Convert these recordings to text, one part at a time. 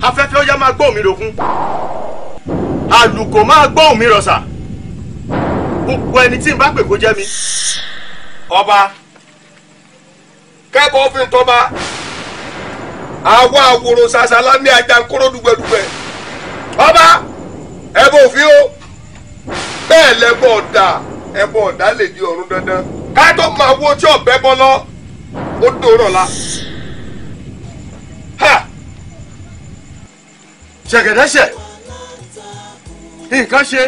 Afẹ́fẹ́ ó yá máa gbóhùn mi ròkun. Àlùkò máa gbóhùn mi rọ̀ṣà. Gbogbo ẹni tí n bá pè kó jẹ́ mi. Ọba. Kẹ́bọ̀ fi ń tọ́ba. Àwa àwòrò ṣàṣàlá ní ajá kóró dùgbẹ̀dùgbẹ̀. Ọba ẹbọ òfin o. Bẹ́ẹ̀ lẹ́bọ̀ ọ̀dà ẹbọ ọ̀dà lè di ọ̀run dandan. Ká tó máa wo tí ọ̀bẹ bọ́ lọ, ó dòrọ̀ la. Ṣẹ̀gẹ̀dẹ̀ṣẹ̀ nǹkan ṣe.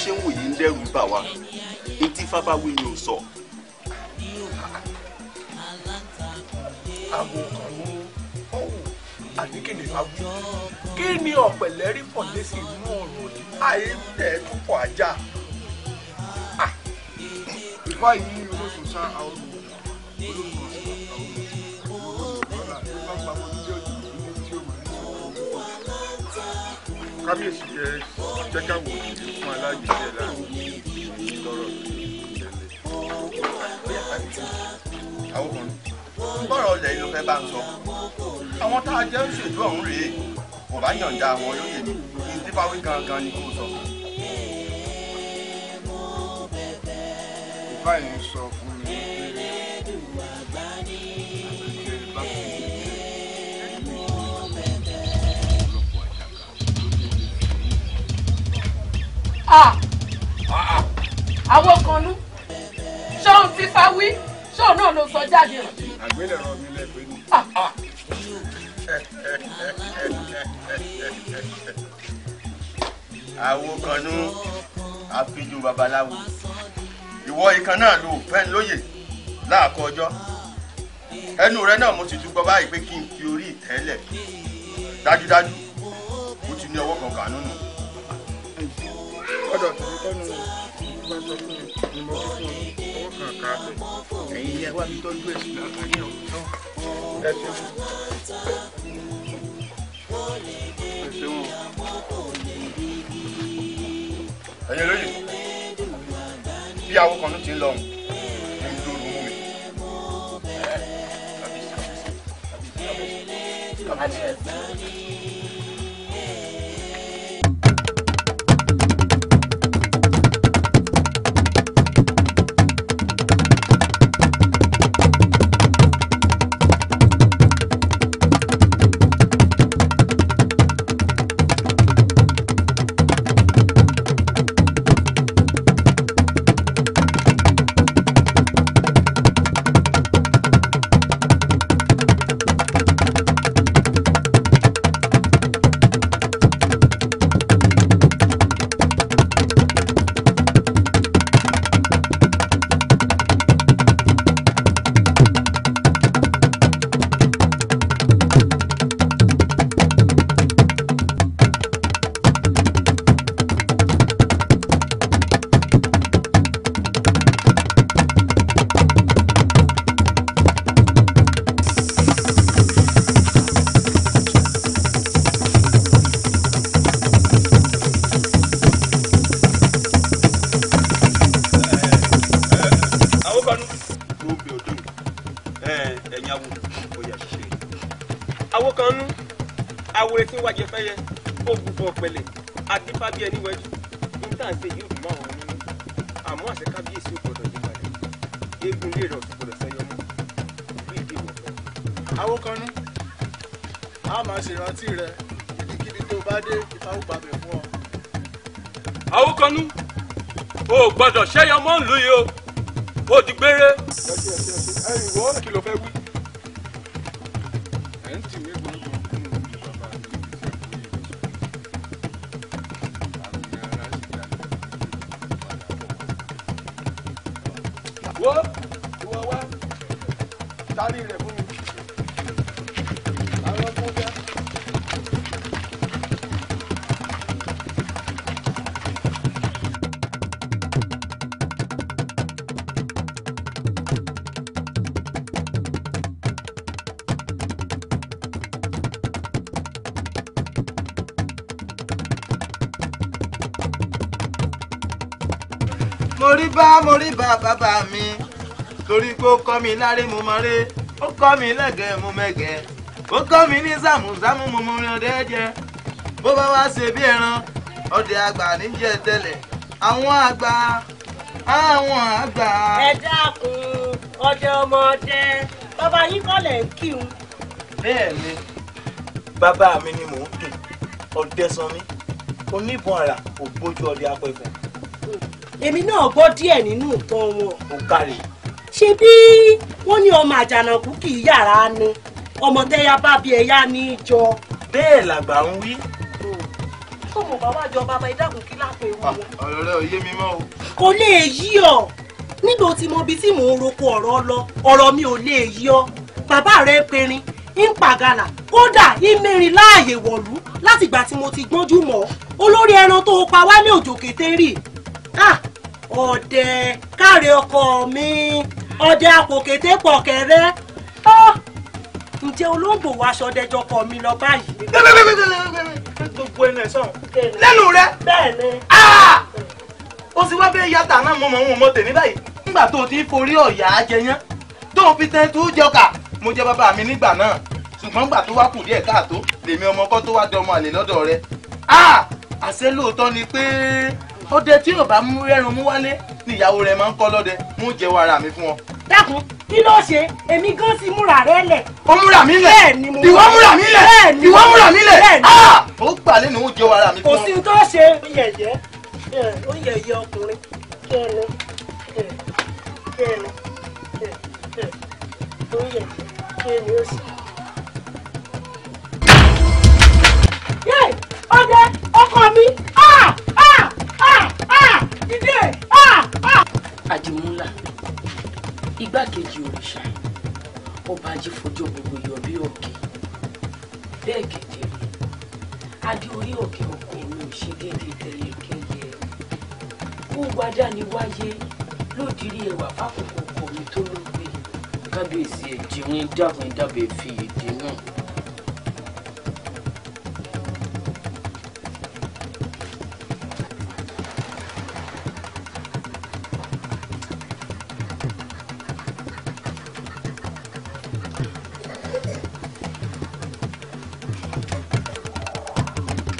Ṣé ń wòye ń dẹ́rù bà wá etí fábáwí ni ò sọ. Àwọn kan ní ọ̀hún àníkìní fáwí. Kí ni ọ̀pẹ̀lẹ̀ rí pọ̀ lẹ́sìn inú ọ̀rọ̀ yìí? Àyè tẹ̀ ẹ́ tún pọ̀ ajá. Ìfá yìí olóṣù sá àwọn olóṣù kábíyèsí jẹ́ káwọn òṣèlú fún aláàjì díẹ̀ láàrin lọ́rọ̀ ìṣẹ̀lẹ̀. Àwọn kan bọ́rọ̀ ọ̀lẹ̀ yìí ló fẹ́ bá ń sọ. Àwọn tá a jẹ́ ń ṣètò ọ̀hún rèé kò bá yànda àwọn olóyè mi ní tí fáwí gangan ni kò sọ. Ìfá yìí ń sọ fún mi pé àti bá fi Àwọn kan nú ṣóun ti fa wí ṣóun náà ló sọ jáde. Àgbélẹ̀rọ mi lẹ́pẹ́ ní. Àwọn kan nú àfijù babaláwo ìwọ ìkan náà ló fẹ́ lóye láàkọ ọjọ́ ẹnu rẹ náà mo sì tún gbọ́ báyìí pé kí n fi orí ìtẹ́lẹ̀ dájúdájú mo ti ní ọwọ́ kan kànú nù. Ọ̀dọ̀ tèmi kọ́ nù bá sọ fún mi ni mo fi fún ọ ọwọ́ kan kà á bẹ̀. Ẹ̀yin yẹn wá mi tọ́jú ẹ̀sìn láǹfààní ọ̀hún. Ẹ ṣeun. Ẹ ṣeun. Ẹ̀yin olóyè bí àwọn kan ló ti ń lọ ọ̀hún ní dóoru mú mi. Ṣèrántí rẹ ibikíbi tó bá dé ìfá ó gbàgbé fún ọ. Àwòkọ́nú o gbọ́dọ̀ ṣẹ́yọ mọ́ ìlú yìí o ó di gbére. Ẹ ìwọ kí ló fẹ́ wí. Ẹ ń tì mí gbọ̀ngbọ̀n fún mi bàbá mi níbi tí ẹ kú yìí. Àmì ara sì dá lójú padà bọ̀. Wo ìwọ wá sáré rẹ̀ fún mi. Àwọn fún fẹ́. Mo rí bá bàbá mi torí pé ó kọ́ mi láré mo mọ̀ré, ó kọ́ mi lẹ́gẹ̀ẹ́ mo mẹ́gẹ̀ẹ́, ó kọ́ mi ní sàmùsàmù mo mọ orin ọdẹ jẹ. Bó bá wá ṣe bí ẹran ọdẹ àgbà níjẹ tẹ́lẹ̀. Àwọn àgbà àwọn àgbà. Ẹ dákun ọdẹ ọmọdé, bàbá yín kọ́ lẹ̀ ń kírun. Bẹ́ẹ̀ ni bàbá mi ni mò ń kí, Ọdẹ́sanmí oníbọn àrà ògbójú ọdẹ apẹ̀fọn. Èmi náà gbọ́ díẹ̀ nínú ìtàn wọn. Ó kárí. Ṣé bí wọ́n ní ọmọ àjànàkú kì í yàrá ni, ọmọ tẹ́yà bá bí ẹ̀yà ní í jọ. Bẹ́ẹ̀ làgbà ń wí. Tó mọ̀ bá wá jọ bàbá ìdákun kí lápẹ̀ ewu wọn. Ọ̀rọ̀ rẹ ò yé mi mọ́ o. Kò lè yí ọ nígbà tí mo bí tí mò ń roko ọ̀rọ̀ lọ, ọ̀rọ̀ mi ò lè yí ọ. Bàbá rẹ ń perin ń pàgàlà, kódà ń mẹ́rin láàyè wọ̀lú látìgbà tí mo ti gbọ́njú mọ́. Olórí ẹran tó pa wálé òjò kété rì. Ọdẹ káre ọkọ mi, ọdẹ àpòkété pọ̀kẹ́rẹ́. Ǹjẹ́ olóńgbò wa aṣọdẹjọ kọ mi lọ báyìí? Gbogbo ẹnu ẹ sọ̀rọ̀ lẹ́nu rẹ. Bẹ́ẹ̀ ni. Ó sì wá bẹ́ẹ̀ yàtà náà mọ̀ mọ̀ mọ̀ tèmi báyìí. Nígbà tó o ti ń forí ọ̀yà jẹyán tó o fi tẹ́ tó jọkà, mo jẹ bàbá mi nígbà náà. Ṣùgbọ́n nígbà tó wá kù díẹ̀ káàtó lèmi ọmọ kọ́ tó wá dọmọ àlè lọ́dọ̀ rẹ. Àṣé lóòótọ́ ni pé ọdẹ tí yóò bá mú ẹrun mú wálé ni ìyàwó rẹ máa ń kọ́ lọ́dẹ. Mú jẹ́wọ́ ara mi fún ọ. Dákun, kí ló ṣe? Èmi gan ti múra rẹ lẹ̀. Ó múra mi lẹ̀. Ìwọ múra mi lẹ̀. Ìwọ múra mi lẹ̀. Ó gbà lẹ́nu ó jẹ́wọ́ ara mi fún ọ. Kò sí tó ṣe. Ó yẹ̀yẹ́ ó yẹ̀yẹ́ ọkùnrin. Kẹ́ni kẹ́ni ó yẹ̀yẹ́ kẹ́ni ó sì. Ọdẹ ọkọ mi. Dídé. Àdìmúlà, igbákejì òrìṣà, ọba ajífọjọ́ gbogbo yọ bí òkè. Bẹ́ẹ̀ kedere, adé orí òkè ọkọ mi ò ṣe déédéé tẹyẹkẹyẹ. Ó wájà ní wáyé lódìrí ẹwà fákòókò ọkọ mi tó ló gbé. Kábíyèsí ẹ̀jẹ̀ dákun dábẹ́ fi èdè náà.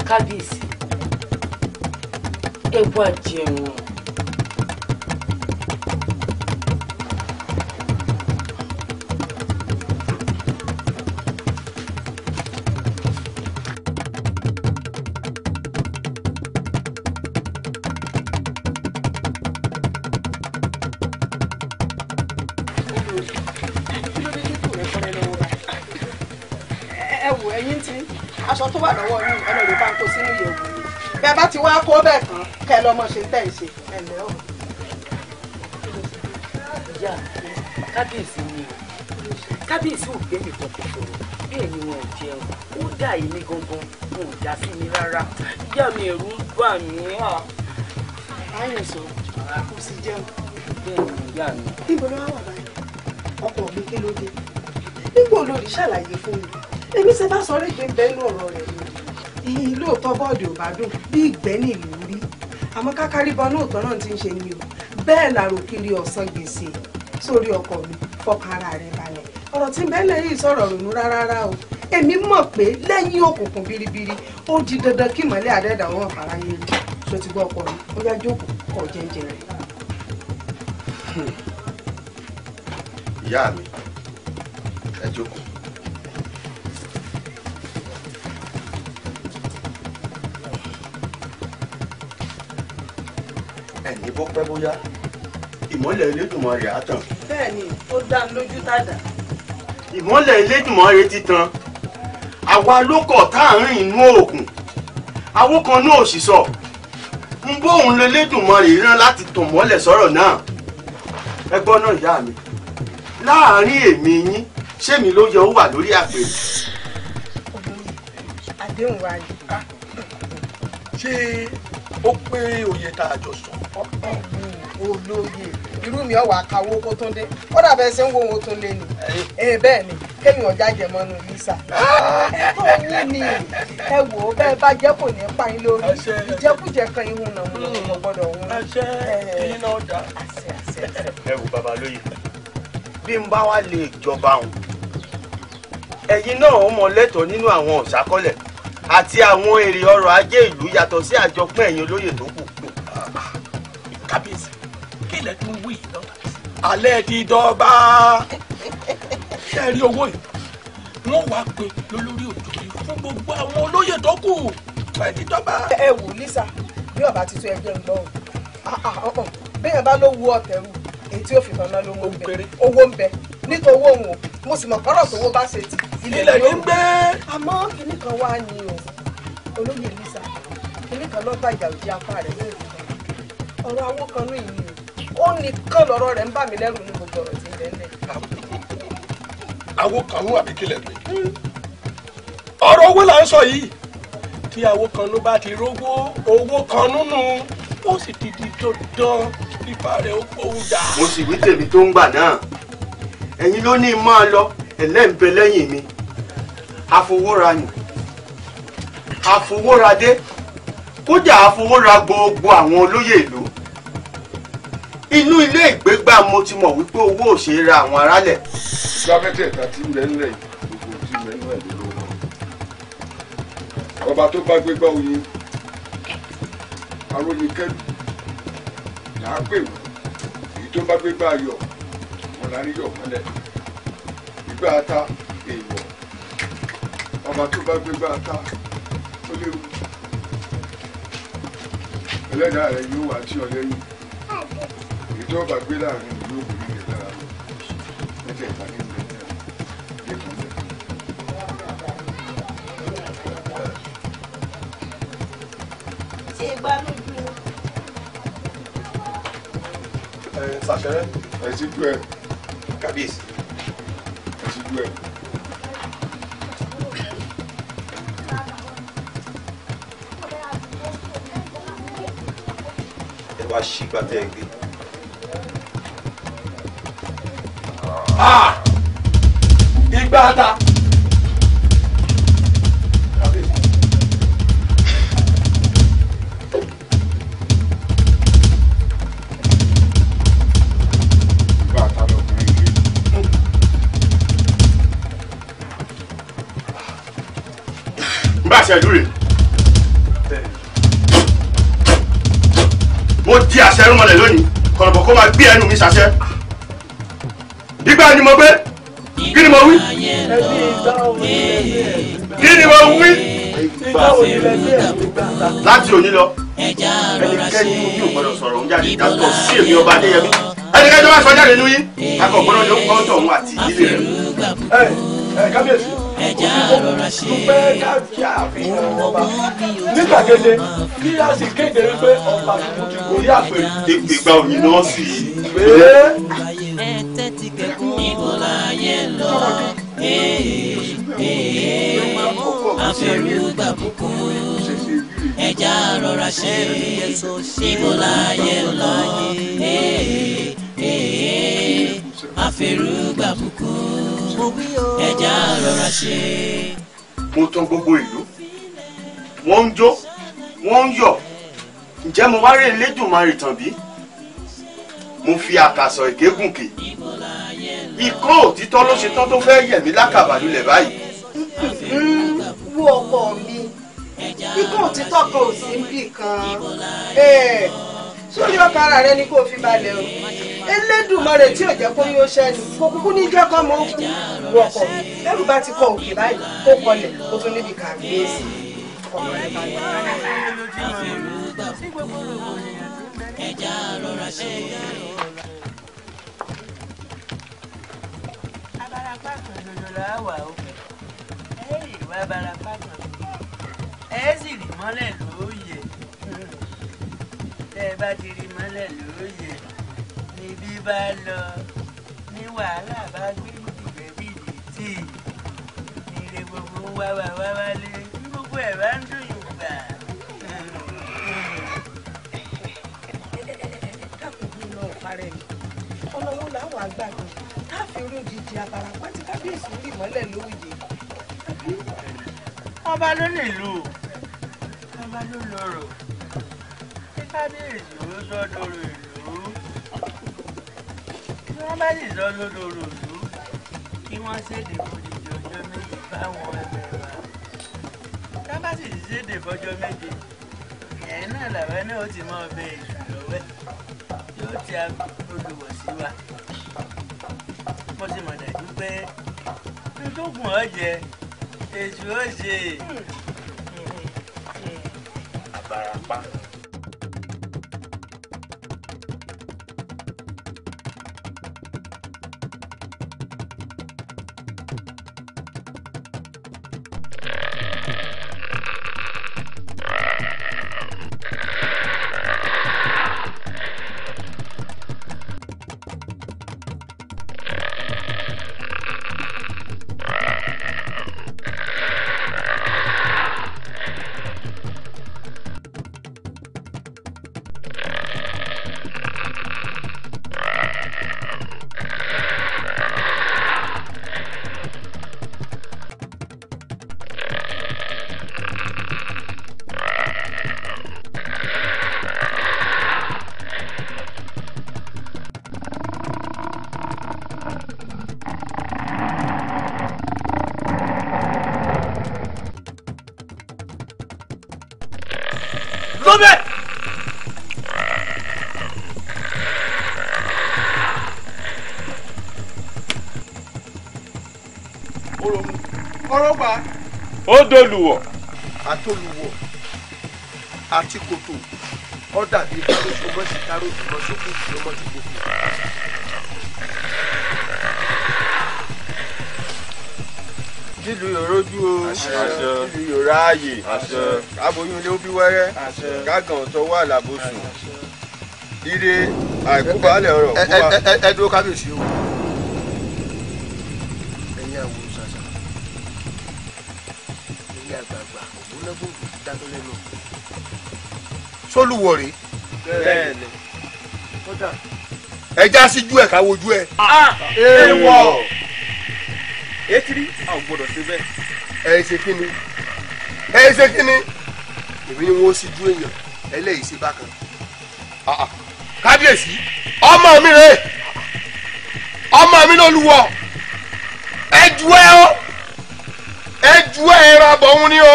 Kábíyèsí ẹ wá jẹun. Ẹ wò ẹ̀yin tí aṣọ tó wà lọ́wọ́ yín ẹ lọ lè bá ń kó sínú ìyẹ̀wò mi. Bẹ́ẹ̀ bá ti wá kó bẹ́ẹ̀ tán kẹ́ ẹ lọ́mọ ṣe ń tẹ̀ ń ṣe. Ẹ lẹ́ o. Ìyá kábíyèsí ni o, kábíyèsí ò gbé nìkan kò sọ̀rọ̀, bẹ́ẹ̀ ni wọn ò jẹun, ó dà èmi gangan, wọn ò dá sí mi rárá. Ìyá mi ẹ̀rù ń bà mí. Báyọ̀ sọ, kò sì jẹun. Bẹ́ẹ̀ ni ìyá mi. Níbo ló wá wà báyìí? Ọkọ mi kí ló dé? Nígbà olórí ṣàlàyé fún mi. Èmi ṣe bá sọ régbè bẹ́ẹ̀ nú ọ̀rọ̀ rẹ̀ ni. Ìyìn lóòótọ́ bọ́ọ̀dì ò bá dùn bí ìgbẹ́ ní ìlú rí. Àmọ́ kákárí bọ lóòótọ́ náà ti ń ṣe ni o. Bẹ́ẹ̀ làrò kiri ọ̀sán gbèsè sórí ọkọ mi, fọkàn ara rẹ̀ balẹ̀. Ọ̀rọ̀ tí bẹ́ẹ̀ lẹ́yìn sọ̀rọ̀ ronú rárá o. Èmi mọ̀ pé lẹ́yìn òkùnkùn biribiri ó di dandan kí ìmọ̀lẹ́ àdẹ́dà wọn fara yé rí. Ṣó ti gbọ́ ọkọ mi? Ó yá jókòó kó jẹ́ńjẹ rẹ̀. Ìyá mi, ẹ jókòó. Ẹni bọ́ pẹ́ bóyá ìmọ́lẹ̀ Elédùmarè á tàn. Bẹ́ẹ̀ni, ó dá lójú tàdá. Ìmọ́lẹ̀ Elédùmarè ti tàn. Àwa ló kọ̀ tá à ń rìn inú òkun. Àwọn kan náà ò sì sọ. Ń bóun l'Elédùmarè rán láti tàn mọ́lẹ̀ sọ̀rọ̀ náà. Ẹ gbọ́ náà ìyá mi. Láàárín èmi yín, ṣé mi ló yẹ ó wà lórí àpèrè? Àdéhùn wa ni. Ṣé ó pé oyè tá a jọ sọ? Olóyè irú mi ọwà kàwó kó tó dé, ó dàbẹ ṣe ń wo ohun tó lé ni. Bẹ́ẹ̀ ni Kéèyàn ọjà jẹmọ́nu Lisa. Ẹ̀tọ́ yín ni ẹ wò ó, bẹ́ẹ̀ bá jẹ́ kò ní pa yín lórí. Ìjẹkújẹ kan ihun náà mo lọ́wọ́ gbọ́dọ̀ òun. Ẹ wo babalóye, bí n bá wá lè jọba òun, ẹ̀yin náà ó mọ lẹ́tọ̀ọ́ nínú àwọn ọ̀sákọ́lẹ̀ àti àwọn èrè ọrọ̀ ajé ìlú yàtọ̀ sí àjọpín ẹ̀yin olóyè tó kù. Kábíyèsí, kí ilẹ̀ tún wí náà? Alẹ́ ti dọ́gba. Ṣé ẹ rí owó yìí? Wọ́n wá pé lólórí òjòrí fún gbogbo àwọn olóyè tó kù. Ẹ ti dọ́gba. Ẹ wò Lisa, bí ọba ti tó ẹgbẹ́ ń gbọ́ o. Bẹ́ẹ̀ bá ló wu ọ̀tẹ̀rù, èyí tí ó fi tàn náà ló mú bẹ. Owó ń bẹ. Nítorí owó òun o, mo sì mọ̀ kọ́rọ̀ tówó bá ṣe tì. Ilẹ̀ ní ń gbé. Àmọ́ kinní kan wá ní o, olóyè Lisa, kinní kan lọ́ba ìjà òjì apá rẹ̀ ní òkú. Ọ̀rọ̀ àwọn kan ní ìlú o, ó nìkan lọ́rọ̀ rẹ̀ ń bà mí lẹ́rù ní gbogbo ọ̀rọ̀ tí ń bẹ ńlẹ̀. Àwọn kan ló àbí kílẹ̀ pé ọ̀rọ̀ owó là ń sọ yìí. Tí àwọn kan ló bá ti rówó owó kan nínú, ó sì ti di dandan nípa rẹ̀ ó kóhun dà. Mo sì wí tèmi tó ń gbà náà, ẹ̀yin ló ní máa lọ ẹlẹ́ǹbẹ lẹ́yìn mi. Àfowórayùn, àfowóradé, kódà àfowóra gbogbo àwọn olóyè ìlú. Inú ilé ìgbégbá mo ti mọ̀ wípé owó ò ṣe é ra àwọn aráàlẹ̀. Ìgbà mẹ́tẹ̀ẹ̀ta tí ń bẹ ńlẹ̀ yìí, gbogbo tí ń bẹ ńlẹ̀ ló lówó. Ọba tó bá gbégbá oyin, aróyin kẹ́lù, là á pè wọ́n. Èyí tó bá gbégbá ayọ̀, wọn là ń yọ̀ mọ́lẹ̀. Ìgbà ata èèwọ̀. Ọba tó bá gbégbá ata ó léwu. Ẹlẹ́dàá rẹ̀ yóò wá tí ọ lẹ́yìn. Èyí tó bá gbé láàrin ìlú òkú rẹ̀ lára lọ. Mẹ́tẹ̀ẹ̀ta ní ìlú lẹ́kọ̀ọ́ lẹ́kọ̀ọ́. Ṣé gbá lójú? Ẹ ṣàṣẹrẹ. Ẹ ti gbé ẹ. Kábíyèsí. Ẹ ti gbé ẹ. Ẹ wá ṣí gbàtẹ́ ẹ gbé. Ìgbà ta. Ìgbà ta lọkùnrin yìí. N bá ṣe ìlú rè. Mo di àṣẹ irúnmọlẹ̀ lónìí, kọ̀lọ̀bọ̀ kó máa gbé ẹnu mi ṣàṣẹ. Ìgbà ni mo gbé, kí ni mo wí? Kí ni mo wí? Láti òní lọ, ẹnikẹ́ni yìí ò gbọ́dọ̀ sọ̀rọ̀ òun jáde yàtọ̀ sí èmi ọba Adéyẹmí. Ẹnikẹ́ni tó bá sọ jáde nínú yín, akọ̀ gbọ́dọ̀ yóò kọ́ tọ̀hún àti ìdílé rẹ̀. Ẹ kábíyèsí, dúpẹ́ ká fi àfihàn ọba ní gbàgede kí a sì kéde wípé ọba tuntun ti gorí àpèrè. Ìgbà òyìn náà sì. Ẹja rọra ṣe, ibo láyé lọ, àfẹrúgbà bùkún, ẹja rọra ṣe. Mo tàn gbogbo ìlú, wọ́n ń jó, wọ́n ń yọ̀. Ǹjẹ́ mo wá rí Elédùmarè tàn bí? Mo fi àkàsọ̀ èké gùnkè. Ikọ́ òtítọ́ ló ṣe tán tó fẹ́ yẹ̀ mí lákàbà lulẹ̀ báyìí. Wo ọkọ mi, ikọ́ òtítọ́ kan ò sí níbì kan. Sórí ọkàn ara rẹ ni kò fi balẹ̀ o. Elédùmarè tí ò jẹ́ kó yóò ṣẹ́ni, kò kúkú ní jẹ́ kọ́ mọ́ kú. Wo ọkọ mi, bẹ́rù bá ti kọ òkè báyìí, kó kọlẹ̀, kó tún níbi kàbíyèsí. Ọkọ rẹ balẹ̀. Ẹja rọra ṣe. Abarapá kan ṣoṣo la wà o. Ẹ rí ìwà abarapá kan. Ẹ sì rí mọ́lẹ̀ lóòyè. Tẹ́ ẹ bá ti rí mọ́lẹ̀ lóòyè, níbí bá lọ, ní wàhálà bá gbé ìgbẹ́ bìdì tì. Nílé gbogbo ń wá wá wá wálé, gbogbo ẹ̀ bá ń dùn yùn gbà. Dákun bí lọ parẹ́ mi, ọ̀nà wo làwọn àgbàdo tá a fi rójijì àbàràpá tí kábíyèsí rí mọ́lẹ̀ lóòyè. Ọba ló nílùú, ọba ló lọ́rọ̀, kí kábíyèsí ó sọ́dọ̀rọ̀ ìlú. Tí wọ́n bá sì sọ́dọ̀rọ̀ ìlú, kí wọ́n ṣèdè fòdìdì ọjọ́ méje fáwọn ẹgbẹ́ wa. Tá bá sì ṣèdè fọjọ́ méje, ẹ̀yìn náà làwọn náà ó ti mọ ọbẹ̀ èṣù lọ́wẹ́ yóò ti olùwọ̀ sí wa. Mo sì mọ̀ dájú pé n tó gùn ọ́ jẹ èṣù ó ṣe. Àbàràpá. Lọ́bẹ̀. Ọ̀rọ̀ gbà. Ó dolùwọ̀. Àtolùwọ̀ àti kòtò ó dàbí káròsó mọ́sí káròsó mọ́sókè lọ́mọ ti gbogbo. Nílùú yòrójú o, nílùú yòráàyè, káboyún ilé ó bí wẹ́rẹ́, kágàn tó wà lábòsùn. Ire àìkú baálẹ̀ ọ̀rọ̀ kú wa. Ẹ dúró kábíyèsí o. Ẹ̀yin àwòrán ṣàṣà, ẹ̀yin àgbààgbà ògbónágbòǹgbò dáná lẹ́nu. Sólùwọ̀ rèé. Bẹ́ẹ̀ni. Ẹ já síjú ẹ̀ ká wojú ẹ̀. Èèwọ̀. Etiri a ò gbọ́dọ̀ ṣe bẹ́ẹ̀. Ẹ ṣe kí ni? Ẹ ṣe kí ni? Èmi ni wọ́n síjú èèyàn ẹlẹ́yìí ṣe bákan. Kábíyèsí, ọmọ mi rèé, ọmọ mi lÓlúwọ̀, ẹ ju ẹ o, ẹ ju ẹ ẹran abọ̀hún ni o,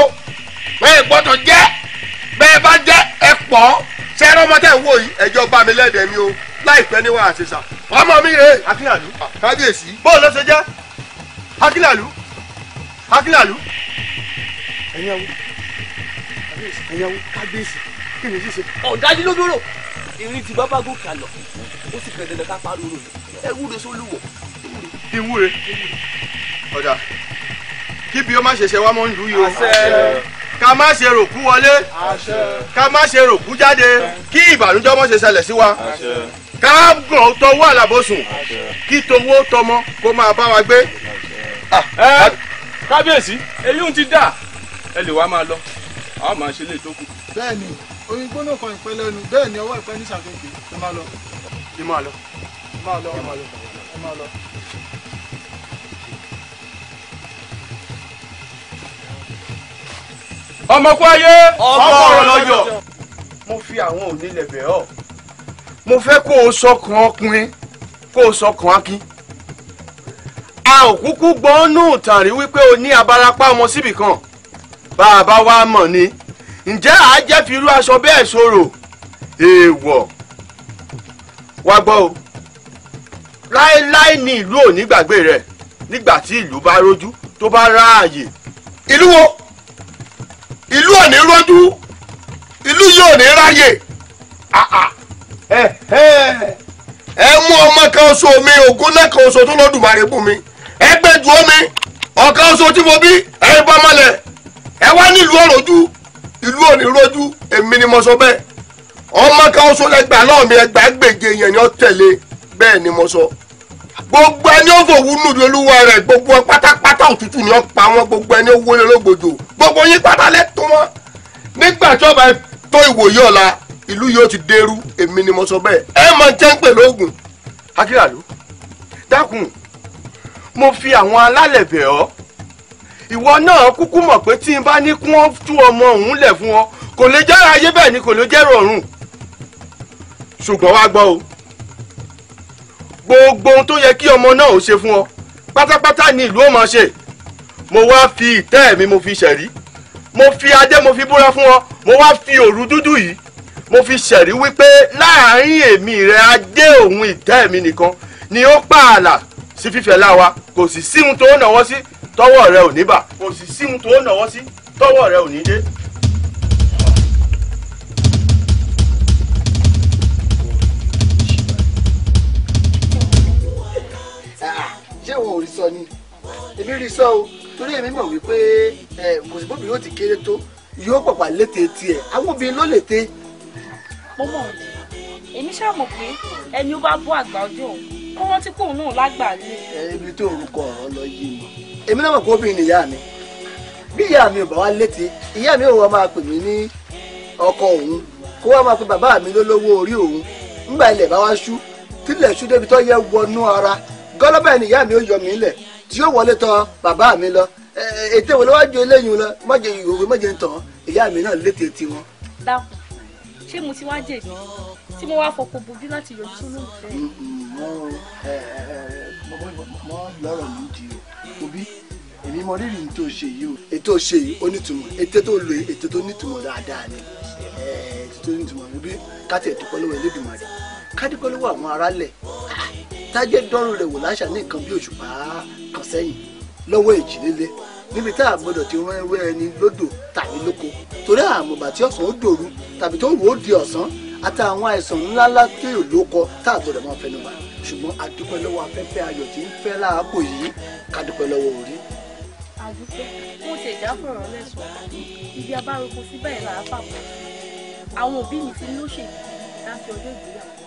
ẹ gbọ́dọ̀ jẹ́, bẹ́ẹ̀ bá jẹ́ ẹ pọ̀, ṣé ẹ rọ́mọdé ń wò yìí, ẹjọ́ bá mi lẹ́dẹ̀ẹ́ mi o, láìpẹ́ ní wàá ṣe sà, ọmọ mi rèé. Akínàlú. Kábíyèsí. Bó ló ṣe jẹ́? Akínàlú. Akínàlú. Ẹ̀yin awo, kábíyèsí, kí ni ṣíṣe? Ọ̀dájú ló dúró. Irin tí bàbá gòkè àlọ́, ó sì kàn dandan ká pariwo rẹ̀. Ẹ wúre sólùwọ̀. Kí n wúre. Ọ̀dà, kíbi ó má ṣe ṣe wá mọ́ nílùú yìí o. Ká má ṣe ròkú wọlé. Ká má ṣe ròkú jáde. Kí ìbànújẹ́ má ṣe ṣẹlẹ̀ sí wa. Ká gàn tọwọ́ àlàbòsùn. Kí towó tọmọ kó máa bá wa gbé. Kábíyèsí, èyí ń ti dà. Ẹ lè wá máa lọ, a máa ṣe lè tó kù. Bẹ́ẹ̀ni, oyin gbóná kan ìpẹ́ lẹ́nu, bẹ́ẹ̀ ni ọwọ́ ìpẹ́ ní ṣàkóso. Ẹ máa lọ. Ẹ máa lọ. Ẹ máa lọ. Ẹ máa lọ. Ẹ máa lọ. Ọmọ kú ayé. Ọmọ ọ̀rọ̀ lọ́jọ́. Mo fi àwọn onílẹ̀ bẹ̀ ọ́. Mo fẹ́ kó o sọkàn ọkùnrin, kó o sọkàn akin. A ò kúkú gbọ́n nù tàn rí wípé o ní abarapá ọmọ síbì kan. Bá a bá wá mọ̀ ni, ǹjẹ́ àá jẹ́ fi irú aṣọ bẹ́ẹ̀ sọ̀rọ̀? Èèwọ̀. Wá gbọ́ o, láéláé ni ìlú ò ní gbàgbé rẹ̀ nígbà tí ìlú bá rójú tó bá ráàyè. Ìlú wo? Ìlú ò ní rójú, ìlú yìí ò ní ráyè. Ẹ mú ọmọ kan oṣù mi, ògùn náà kan oṣù tó lọ́dùmarè bù mí. Ẹ gbẹ́jú omi, ọ̀kan oṣù tí mo bí, ẹ bá mọ́lẹ̀. Ẹ wá nílùú ọ̀rọ̀jú, ìlú ò ní rójú, èmi ni mo sọ bẹ́ẹ̀. Ọmọ kan oṣù lẹ́gbàá náà mi, ẹgbàá gbèje yẹn ni ó tẹ̀lé, bẹ́ẹ̀ ni mo sọ. Gbogbo ẹni ó fòwú nù lóluwà rẹ̀, gbogbo pátápátá òtútù ni ó pa wọn, gbogbo ẹni ó wọlé lógbòjò, gbogbo yín pátá lẹ́tọ́ wọn. Nígbà tí ọba tó ìwòye ọ̀la, ìlú yóò ti dẹrú, èmi ni mo sọ bẹ́ẹ̀. Ẹ máa jẹ́ ń pè lóògùn. Akínàlú, dákun, Mo fi àwọn alálẹ̀ bẹ̀ ọ́. Ìwọ náà kúkú mọ̀ pé tí n bá ní kí wọ́n tú ọmọ òun lẹ̀ fún ọ, kò lè jẹ́ ayé bẹ́ẹ̀ ni kò lè jẹ́ rọ̀rùn. Ṣùgbọ́n wá gbọ́ o, gbogbo ohun tó yẹ kí ọmọ náà ó ṣe fún ọ pátápátá ni ìlú ó máa ṣe. Mo wá fi ìtẹ́ mi mo fi ṣẹ̀rí, mo fi adé mo fi búra fún ọ, mo wá fi òru dúdú yìí mo fi ṣẹ̀rí wípé láàárín èmi rẹ adé òun ìtẹ́ mi nìkan ni ó pààlà sí fífẹ́ láwa. Kò sì sí ohun tó náwó sí tọwọ́ rẹ ò ní bà, kò sì sí ohun tó náwó sí tọwọ́ rẹ ò ní dé. Ṣé wọn ò rí sọ ni? Èmi rí sọ o, torí èmi mọ̀ wípé kò sí bóbi yóò ti kéré tó yóò pàpà létè tiẹ̀, àwọn obìnrin ló létè. Mo mọ̀, èmi ṣáà mọ̀ pé ẹni ó bá bọ́ àgbà ọjọ́ òun kó rántí kóun náà lágbàá lé. Ibi tó orúkọ ọ̀rọ̀ lọ yé mi, èmi náà mọ̀ pé obìnrin nìyá mi. Bí ìyá mi ò bá wá létè, ìyá mi ò wá máa pè mí ní ọkọ òun, kó wá máa pe bàbá mi lólówó orí òun. Ńgbà ilẹ̀ bá wá ṣú, tílẹ̀ ṣú débi tó yẹ wọnú ara gọlọ́bẹ̀ ni ìyá mi ó yọ mí lẹ̀ tí yóò wọlé tọ̀ bàbá mi lọ. Ètè wo ló wá ju eléyìí lọ? Mọ̀jẹ ìwé mọ̀jẹ ń tàn, ìyá mi náà létè tiwọn. Dákun, ṣé mo ti wá jẹ̀bi tí mo wá fọkọ bojú láti yọjú sólùfẹ́? Mọ lọ́rọ̀ mi di o, òbí èmi mọ rírì tó ṣe yìí o. Ètò ṣe yìí ó nítumọ̀, ètò tó lo ètò tó nítumọ̀ dáadáa ni, ètò tó nítumọ̀. Òbí ká tiẹ̀ dúpẹ́ lọ́wọ́ Elédùmarè, ká dúpẹ́ lọ́wọ́ àwọn aráàlẹ̀ tájẹ́ dọ́rùn rẹ̀ wò láṣà ní nǹkan bí òṣùpá kan sẹ́yìn lọ́wọ́ èjìlélẹ̀, níbi tá a gbọ́dọ̀ ti rán irú ẹni lódò tàbí lóko, torí àmọ̀gbà tí ọ̀sán ó dòru tàbí tó rò ó di ọ̀sán, àtàwọn àìsàn ńláńlá tí yóò lóko tá a gbọ́dọ̀ máa fẹnu bà. Ṣùgbọ́n a dúpẹ́ lọ́wọ́ afẹ́fẹ́ ayọ̀ tí ń fẹ́ láàbò yìí, ká dúpẹ́ lọ́wọ́ orí. Àdúpẹ́, mo ti ẹ̀dá fọ̀rọ̀ lẹ́sọ̀ọ́, ibi abáròkọ sí báyìí là á fàbọ̀. Àwọn òbí mi ti lóṣèlú láti ọjọ́ ìgbéyàwó.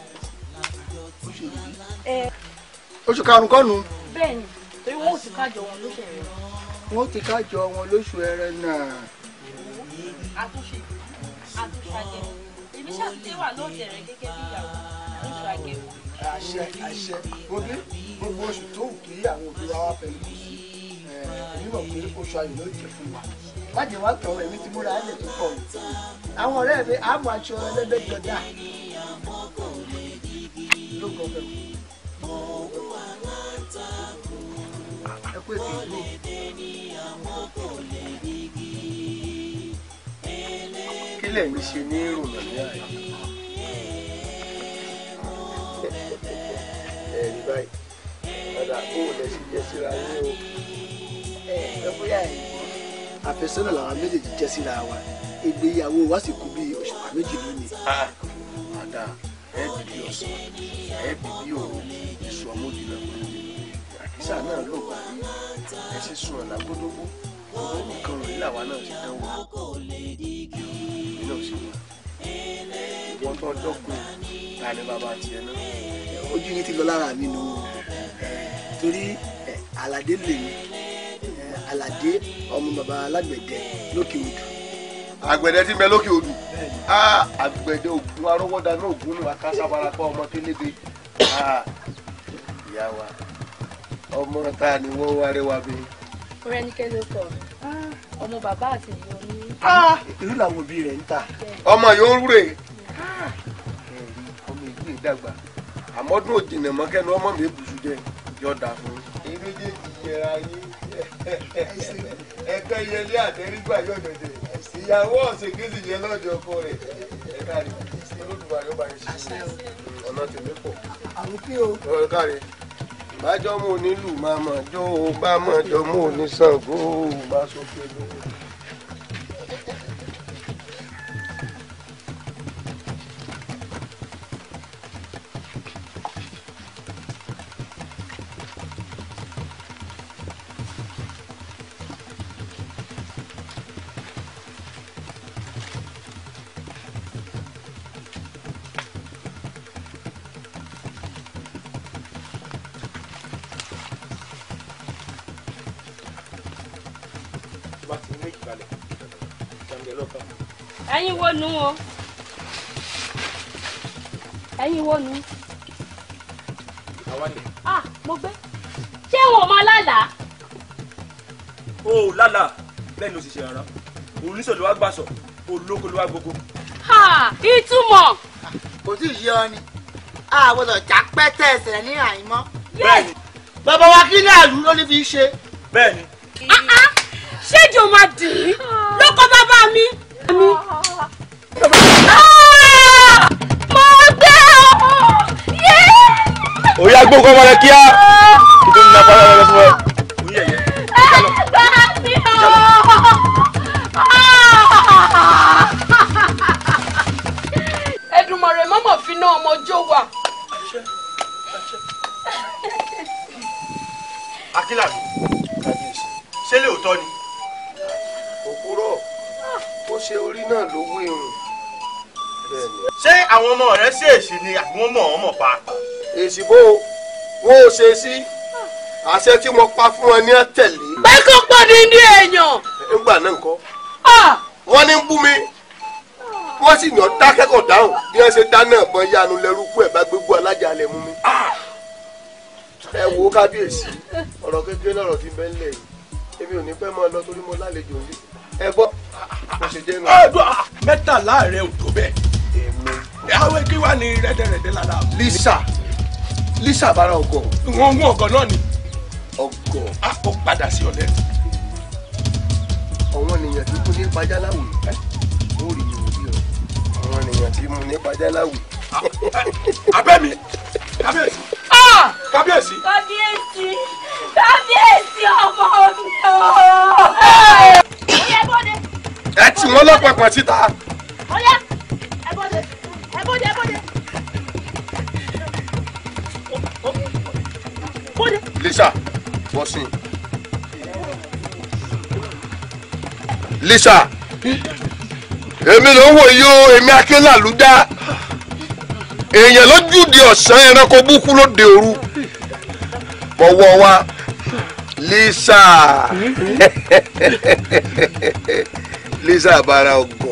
Oṣù karùn-ún kọ́nu. Bẹ́ẹ̀ni, torí wọn ò ti kájọ wọn lóṣù Ẹrẹ̀nà. Wọn ò ti kájọ wọn lóṣù Ẹrẹ̀nà. Àtúnṣe àtúnṣe àgẹ̀mọ, èmi ṣàtúnṣe wà lóòjẹ rẹ gẹ́gẹ́ bí ìyàwó lóṣù àgẹ̀mọ. Àṣẹ àṣẹ, òbí gbogbo oṣù tó wù kí àwọn òbí wa wá fẹnu kù sí, èmi mọ̀ pé oṣù ayọ̀ ló jẹ́ fún wa. Májè wá tọ̀ èmi ti múra ẹ̀lẹ̀ tó pọ̀ o. Àwọn ọ̀rẹ́ mi á mú aṣọ ẹlẹ́gbẹ́jọdá. Kí lẹ̀yin ṣe ní ìrònà ní àyè? Ẹ̀rí báyìí, ọ̀dà bó o lẹ ṣe jẹ́ síra yín o. Ẹ bóyá ẹ̀ àfẹ́sọ́nà làwọn méjèèjì jẹ́ síra wa, ìgbéyàwó wa sì kú bí òṣùpá méjì lónìí. Ọ̀dà ẹ bìbí ọ̀sán, ẹ bìbí òru, èso ọmọdé àkísà náà ló gbà rí, ẹ sì sùn ọ̀la gbódógbó, nǹkan rẹ̀ làwa náà ti dánwò. Èmi náà sì wà. Ìwọ́n tó dọ́kun ta ni bàbá tiẹ̀ náà? Ojú yín ti lọ lára mi nù, torí Àlàdé lèmi, Àlàdé ọmọ bàbá alágbẹ̀dẹ lókè odò. Àgbẹ̀dẹ tí ń bẹ lókè odò, àgbẹ̀dẹ ògùn arọ́wọ́dà náà ògùn nù akásábarapá ọmọ kélébe. Ìyá wa, ọmọ ta ni wọ́n wá rẹwà bí? Rẹ́nikẹ́ ló kọ mi, ọmọ bàbá àti ìyá oní. Irú làwọn òbí rẹ̀ ń ta. Ọmọ yóò ń rúre. Ọmọ ìlú ìdàgbà, àmọ́dún òjìnà mọ́kẹ́nu ọmọ mi èbùsù jẹ yọ̀ọ̀dà fún. Èyí méjèèjì yẹra yín, ẹgbẹ́ yẹlé àtẹrígbà yóò dẹ̀dẹ̀, ìyàwó ọ̀sẹ̀ kejì yẹn lọ́jọ́ ọkọ rẹ̀. Ẹ káre, Olódùmarè ó bá yẹn ṣe ọ̀nà tèmi pọ̀. Àwọn kí o. Ẹ káre, bájọ́ mú onílù máa mọ̀ jó o, bá mọ̀ jọ mú oníṣàngó o, bá sókè lọ. Ẹ̀yin wo nu o? Ẹ̀yin wo nu? Ah, mo gbé. Ṣé wọn máa lálàá. O ò lálàá bẹ́ẹ̀ ni o sì ṣe rárá. Oníṣòwò ló wá gbàsọ, olóko ló wá gbogbo. Ìtumọ̀. Kò tí ì yé ọ ni, a gbọ́dọ̀ já pẹ́tẹ́ ẹsẹ̀ ní àìmọ́. Bẹ́ẹ̀ni. Bàbá wa kí ní àlù ló ní fi ṣe. Bẹ́ẹ̀ni. Ṣé ìjọ máa dì í lóko bàbá mi. Mo gbé o. Òyà gbókò ọmọ rẹ kíá kí tó ní apá lọ́wọ́ fún ẹ. Ẹ gbà mí o. Èdùmàrè mọ́mọ́ fi ná ọmọ jó wa. Akínlàlú, ṣé lóòótọ́ ni? Òpùrọ́, ó ṣe orí náà ló wé irun. Ṣé àwọn ọmọ rẹ ṣèèṣì ni àbí wọ́n mọ̀ ọ́n mọ̀ pa? Èsì bó wọn ò ṣe sí àṣẹ tí mo pa fún wọn ní àtẹ̀lé. Pé kó pọ̀ ní ní èèyàn. Nígbà náà ńkọ́, wọ́n ní ń bú mi, wọ́n sì yàn dákẹ́kọ̀ọ́ dáhùn bí wọ́n ṣe dáná ìbọn yanu lẹ́rú kú ẹ̀ bá gbégbó alájà lẹ̀ mú mi. Ẹ wo kábíyèsí, ọ̀rọ̀ kékeré lọ̀rọ̀ tí ń bẹ ńlẹ̀ yìí, èmi ò ní pẹ́ máa lọ torí mo lálejò ńlẹ̀. Ẹ gbọ́ bó ṣe jẹ́ nù. Mẹ́tàlá rẹ ò tó bẹ́ẹ̀. Àwọn kí wàá ní rẹ́dẹ̀rẹ́dẹ́ lára. Lisa Lisa bára ọgọ. Wọ́n ń ọgọ náà ni. Ọgọ. A kò padà sí ọ̀lẹ́. Àwọn ènìyàn tí kú ní pajáláwì. Ó rí ìwò bí ọ. Àwọn ènìyàn tí mú ní pajáláwì. Abẹ́ mi, kábíyèsí. Kábíyèsí. Kábíyèsí, kábíyèsí ọmọ mi o. Ẹ tì wọ́n lọ́pọ̀pọ̀ síta. Ọ̀yá, ẹ bọ́dẹ, ẹ bọ́dẹ, ẹ bọ́dẹ. Lisa, bọ́sìn. Lisa, èmi ló ń wò yí o, èmi Akínlàlú dá. Èèyàn lójúde ọ̀sán, ẹranko búkú ló de òru. Mo wọ wa. Lisa, Lisa bára ọgọ.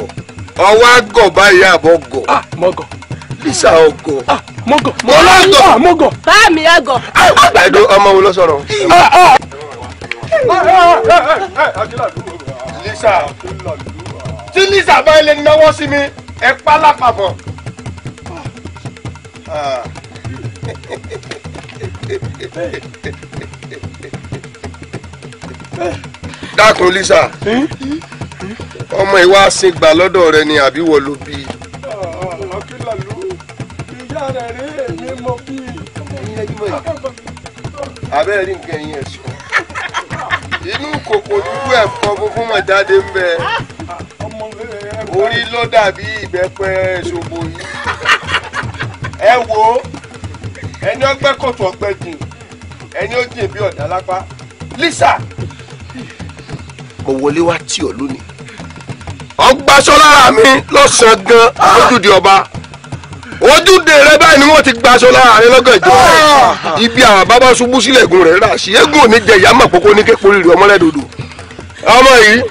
Ọwọ́ àgọ̀ báyìí àbọ̀ gọ̀. Mọ̀gọ̀. Lisa ọgọ̀. Mọ̀gọ̀. Mọ̀lọ́gọ̀. Mọ̀gọ̀. Bá mi àgọ̀. Ẹ̀dùn ọmọ wo ló sọ̀rọ̀? Lisa, tí Lisa bá ilé náwó sí mi, ẹ pa lápapọ̀. Dákun Lisa, ọmọ ìwà ṣègbà lọ́dọ̀ rẹ ni àbí wọ́n ló bí? Akínlàlú, ìyá rẹ̀ rí èmi mọ bí. Abẹ́rẹ́ rí nǹkan ẹ̀yìn ẹ̀sùn. Inú kòkò dúdú ẹ̀fọ́ funfun mọ̀ jáde ń bẹ. Orí ló dàbí ìbẹ́pẹ ṣòbò yìí. Ẹ wo ẹni ọgbẹ́ kòtò ọgbẹ́ jìn, ẹni ó jìn bí ọ̀dà lápá. Lisa, mo wọlé wá tì ọ́ lónìí. Ọgbàṣọ lára mi lọ́sàn-án gan lójúde ọba. Ojúde rẹ báyìí ni wọ́n ti gbaṣọ lára rẹ lọ́gànjọ́ rẹ̀. Ibi àwọn bàbá ṣubú sílẹ̀ egun rẹ̀ rà sí. Eégún ò ní jẹ ìyá mọ̀ pópó ní kékeré rẹ̀ ọmọlẹ́dọ̀dọ̀. Ọmọ yìí,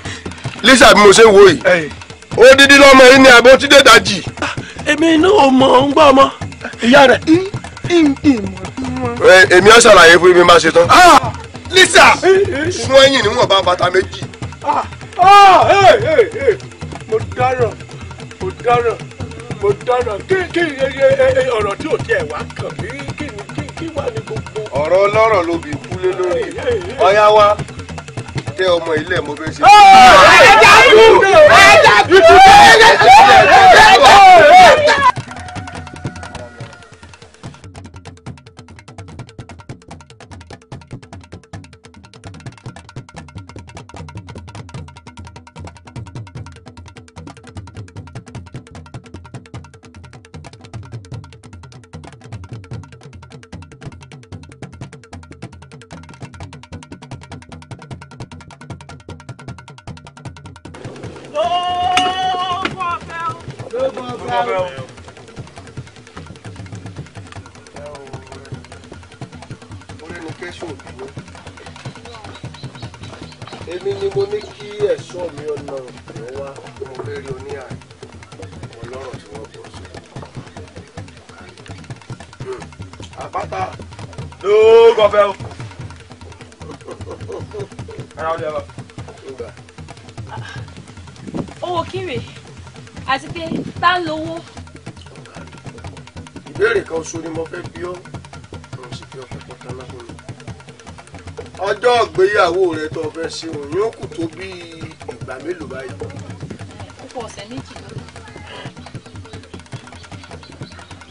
Lisa bí mo ṣe ń wo yìí. Odidi lọmọ yìí ni àbó tí dé dajì. Èmi inú ò mọ̀ ń gbọ́ ọmọ ìyá rẹ̀. Èmi á ṣàlàyé fún mi má ṣe tán. Lisa, sún ẹ̀yìn níwọ̀n bá bàtà méjì. Mo dáràn, mo dáràn, mo dáràn. Kí ọ̀rọ̀ tí ò tiẹ̀ wá kàn mí, kí wà ní gbogbo. Ọ̀rọ̀ ọlọ́rọ̀ ló bí kú lé lórí. Ọ̀yá wa tẹ ọmọ ilé mo fẹ́ ṣe. Ẹja kú! Ẹja kú! Ẹja kú! Èmi ni mo ní kí ẹ̀ṣọ́ mi ọ̀nà ìwọ wá, mo fẹ́ rí oníhà ọlọ́rọ̀ tí wọ́n bọ̀ sí. Àpáta ló gọfẹ́ o. Ara ó lè wá. Owó kírè àti pé tá ń lówó. Ìbéèrè kan ṣoṣo ni mo fẹ́ bi ọ́, mo sì fi ọkọ̀ kan tán fún mi. Ọjọ́ ìgbéyàwó rẹ tó fẹ́ ṣe òun yóò kù tó bí ìgbà mélòó báyìí? Ó kù ọ̀sẹ̀ méjì lọ.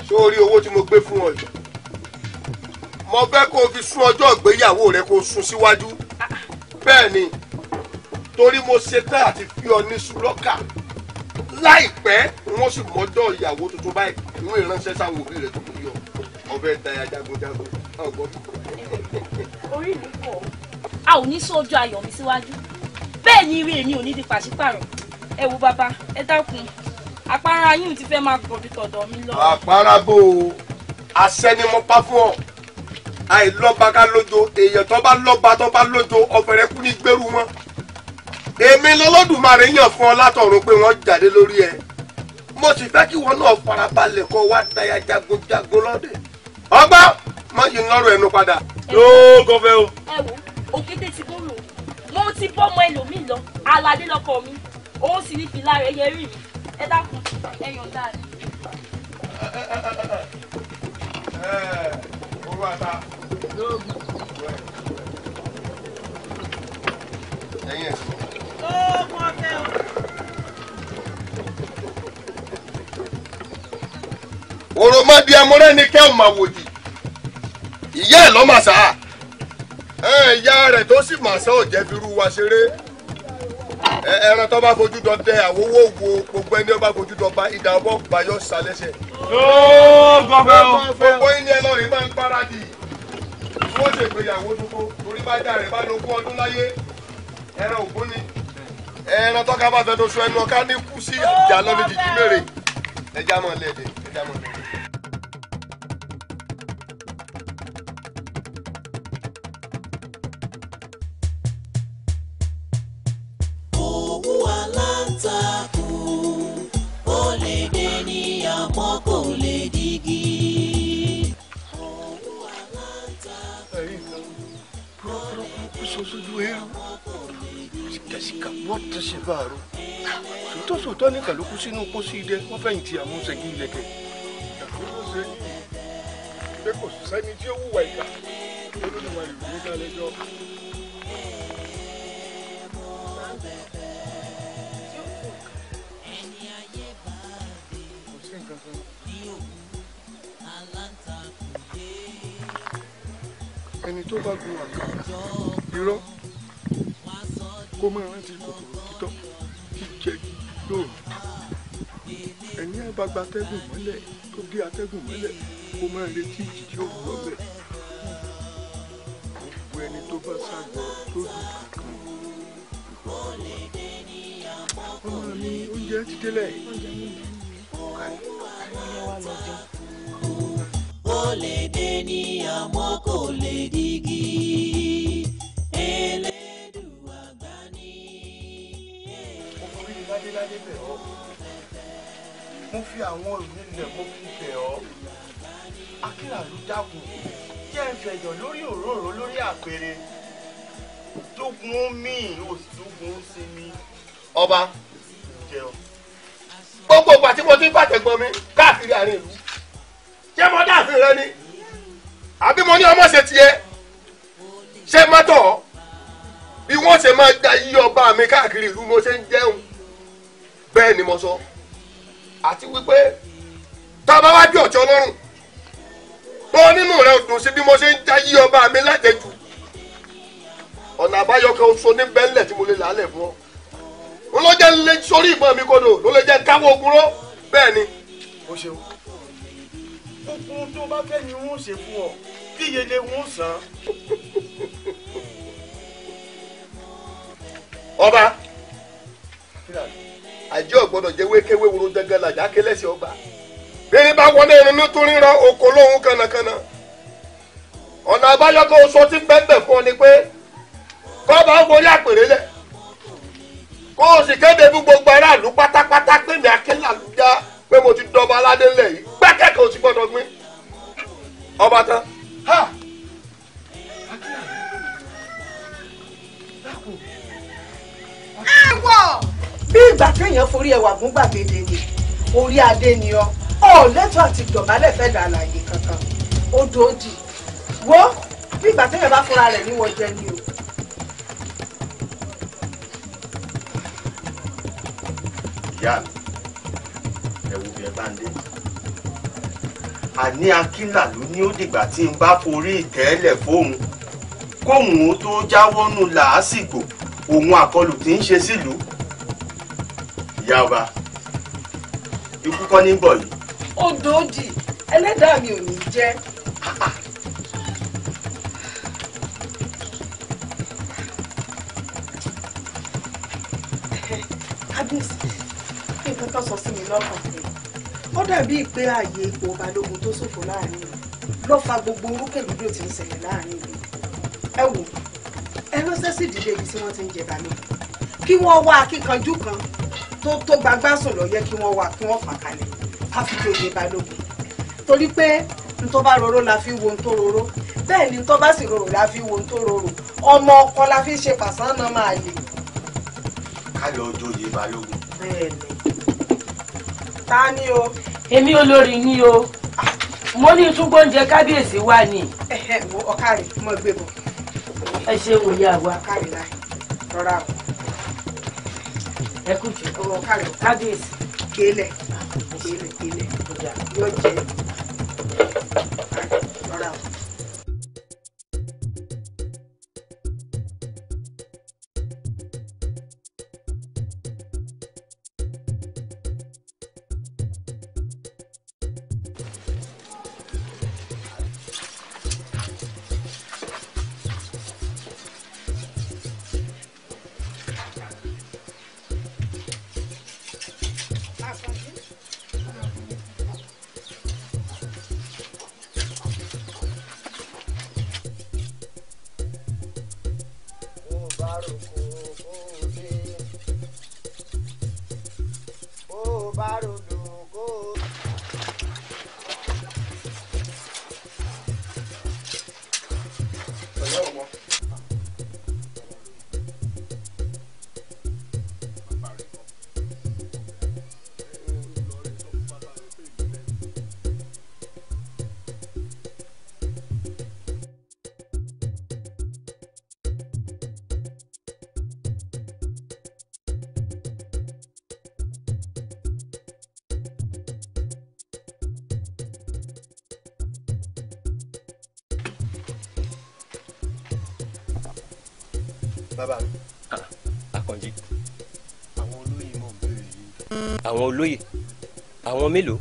Sórí owó tí mo gbé fún ọ yìí, mo fẹ́ kó o fi sún ọjọ́ ìgbéyàwó rẹ kó o sún síwájú. Bẹ́ẹ̀ ni, torí mo ṣetán àti fi ọ ní sùlọ́kà láìpẹ́, wọ́n sì mọ́jọ́ ìyàwó tuntun báyìí, ìwé ìránṣẹ́ sáwọn òbí rẹ̀ tó kù yọ ọbẹ̀ daya jagunjagun ọgbọ́n. Orí mi kọ̀, a ò ní sún ọjọ́ ayọ̀ mi síwájú, bẹ́ẹ̀ ni ire mi ò ní di pàṣípàrọ̀. Ẹ wo bàbá, ẹ dákun, àpárá yín ti fẹ́ máa pọ̀ ju tọ̀dọ̀ mi lọ. Àpárá bò ó, àṣẹ ni mo pa fún ọ. Àìlọ́ba ká lójo, èèyàn tó bá lọ́ba tó bá lójo ọ̀fẹ́rẹ́ kú ní gbèrú wọn. Èmi lọ́lọ́dùmarè yàn fún ọ látọ̀run pé wọ́n jáde lórí ẹ. Mo sì fẹ́ kí wọn náà farabalẹ̀ kọ́ wá daya jagunjagun lọ́dẹ. Ọgbà má yí lọ́rọ̀ ẹnu padà. Yóò gọfẹ́ o. Ẹ wo, òkété ti bóró, mo ti bọ́mọ ẹlòmíì lọ, aládé lọkọ mi, òun sì ní fìlà rẹ̀ yẹrí mi. Ẹ dákun, ẹ yọ̀ǹda mi. Owó ata. Ẹyin ẹ̀. Oògùn ọ̀fẹ́ o. Òròmọdé amúrẹ́ni kẹ́ ọ̀ máa wòdì. Ìyá ẹ̀ lọ́ màsà. Ìyá rẹ̀ tó sì màsà ò jẹ́ fi rú wa ṣeré. Ẹran tó bá fojú dọdẹ àwòwò wo gbogbo ẹni ó bá fojú dọba ìdá ọbọ̀ bayọ̀ sálẹ́sẹ̀. Oògùn ọ̀fẹ́ o. Gbogbo ilé ẹlọ́rin máa ń paradì. Wọ́n ṣègbéyàwó tuntun torí bá jà rẹ̀ bá lógún ọdún láyé. Ẹran ògún ni. Ẹran tọ́ka bá fẹ́ tó sọ ẹnu ọ̀ká ní kú sí ìjà lọ́ní jìjì mèrè. Ẹja mọ̀ lẹ́ẹ̀dẹ̀, ẹja mọ̀ lẹ́ẹ̀dẹ̀. Òwú aláǹtakùn ó lè dé ní àmọ́ kò lè dígí. Òwú aláǹtakùn ó lè dé ní àmọ́ kò lè dígí. Sìkàsìkà wọ́n ti ṣe báàrò. Sòótọ́ ní kàlùkù sínú pósí idẹ, wọ́n fẹ̀yìntì àmúṣẹ́gi ilẹ̀kẹ̀. Ìdàgbò ṣe pé kò sẹ́ni tí ó wùwà ìkà olódùmarè ló dá lẹ́jọ́. Kò sí nǹkan kan. Ẹni tó bá gun àgbà irọ́ kó máa rántí kòkòrò títọ́ jíjẹ lóòrùn. Ẹni á bá gba atẹ́gùn mọ́lẹ̀ tó gé atẹ́gùn mọ́lẹ̀ kó máa retí ìjì tí ó wù ọ́ bẹ̀. Gbogbo ẹni tó bá ságọ tó dùn kankan. Ọmọ mi, oúnjẹ ti délẹ̀. Ó lè dé ní àmọ́ kò lè dígí. Elédùà gbà ní. Mo fi ládéládé bẹ̀ ọ́. Mo fi àwọn onílẹ̀ mo fi bẹ̀ ọ́. Akínràlú dákun, jẹ́ ń fẹ̀yọ̀ lórí òróró lórí àpèrè. Tógun ó mì, ó sì tógun ó sinmi. Ọba, Jẹun. gbogbo ìgbà tí mo ti ń bàtẹ̀gbọ́n mi káàkiri àárín ìlú, ṣé mo dáàfin rẹ ni? Àbí mo ní ọmọ ṣe tiẹ̀? Ṣé mọ́tò? Bí wọ́n ṣe máa da yí ọba mi káàkiri ìlú mo ṣe ń jẹun. Bẹ́ẹ̀ ni mo sọ. Àti wípé tá a bá wá bí ọ̀tí ọlọ́run tó nínú rẹ̀ dùn sí bí mo ṣe ń da yí ọba mi lájẹjù. Ọ̀nà àbáyọ kan oṣù ní bẹ́ńlẹ̀ tí mo lè làálẹ̀ fún ọ. N ló jẹ́ lé sórí ìbọn mi kodò ló lè jẹ́ káwọ́ ogun ró. Bẹ́ẹ̀ ni. O ṣeun. Gbogbo ohun tó bá fẹ́ ni wọ́n ṣe fún ọ, kí yele wọ́n san. Ọba, àjẹ́ ọ̀gbọ́dọ̀ jẹ́ wékéwé woro gẹ́gẹ́ làjà kélẹ́sì ọgbà. Bẹ́ẹ̀ni bá wọlé irun ní tó ríran oko lóhun kànnàkànnà. Ọ̀nà àbáyọ kan oṣù tí bẹ́ẹ̀ fún ọ ni pé kọ́ bá ń forí àpèrè lẹ̀. Kó o sì kéde fún gbogbo aráàlú pátápátá pé mi Akínlàlújá pé mo ti dọba aládé ńlẹ̀ yìí. Gbẹ́kẹ̀kẹ́ o sì gbọ́dọ̀ gbin. Ọba tán. Ha! Akínlàlú, dákun. àgúngbàgede ni orí adé ni ọ ọ lẹ́tọ̀ọ́ àti dọ̀bálẹ̀ fẹ́ dà láàyè kankan ó dòódì wo bí ìgbà téèyàn bá fúnra rẹ̀ níwọ̀ jẹ ni o. Ìyá mi, ẹ wo bí ẹ bá ń dé. Àní Akínlà ló ní ó dìgbà tí n bá forí ìtẹ́lẹ̀ fóun kóun ó tó jáwọ́ nù làásìgbò òun àkọlù tí ń ṣe sílùú. Ìyá ọba, ikú kọ́ ní bọ̀ yìí. Ó dòódì, ẹlẹ́dàá mi ò ní jẹ́. Kábíyèsí, nǹkan kan sọ sí mi lọ́kàn pé ó dàbí pé ààyè ipò balógun tó ṣòfò láàrin ìlú ló fa gbogbo orúkèrúdò tí ń ṣẹlẹ̀ láàrin ìlú. Ẹ wò, ẹ ránṣẹ́ sí ìdílé ibi tí wọ́n ti ń jẹ balógun kí wọ́n wá akíkanjú kan tó gbagbá sùn lọ yẹ kí wọ́n wá kí wọ́n fà kalẹ̀ ká fi joyè balógun, torí pé ntọ́ bá roró la fi wo ntọ́ roró, bẹ́ẹ̀ ni ntọ́ bá sì rorò la fi wo ntọ́ rorò, ọmọ ọkọ la fi ṣe pàṣán náà máa lè. Ká lọ joyè balógun. Bẹ́ẹ̀ni. Ta ni o? Èmi olórí ni o. Mo ní túngbóúnjẹ kábíyèsí wà ní. Wo ọ̀kàrẹ̀ mo gbé bọ̀. Ẹ ṣe wòye àwa. Ọ̀kàrẹ̀ láì rọra o. Ẹ kú jù. Ọ̀kàrẹ̀ kábíyèsí. Kélẹ̀ kélẹ̀ kélẹ̀ yóò jẹ rọra o. Bàbá mi. Àkànjí. Àwọn olóyè mọ̀ ń béèrè yìí. Àwọn olóyè? Àwọn mélòó?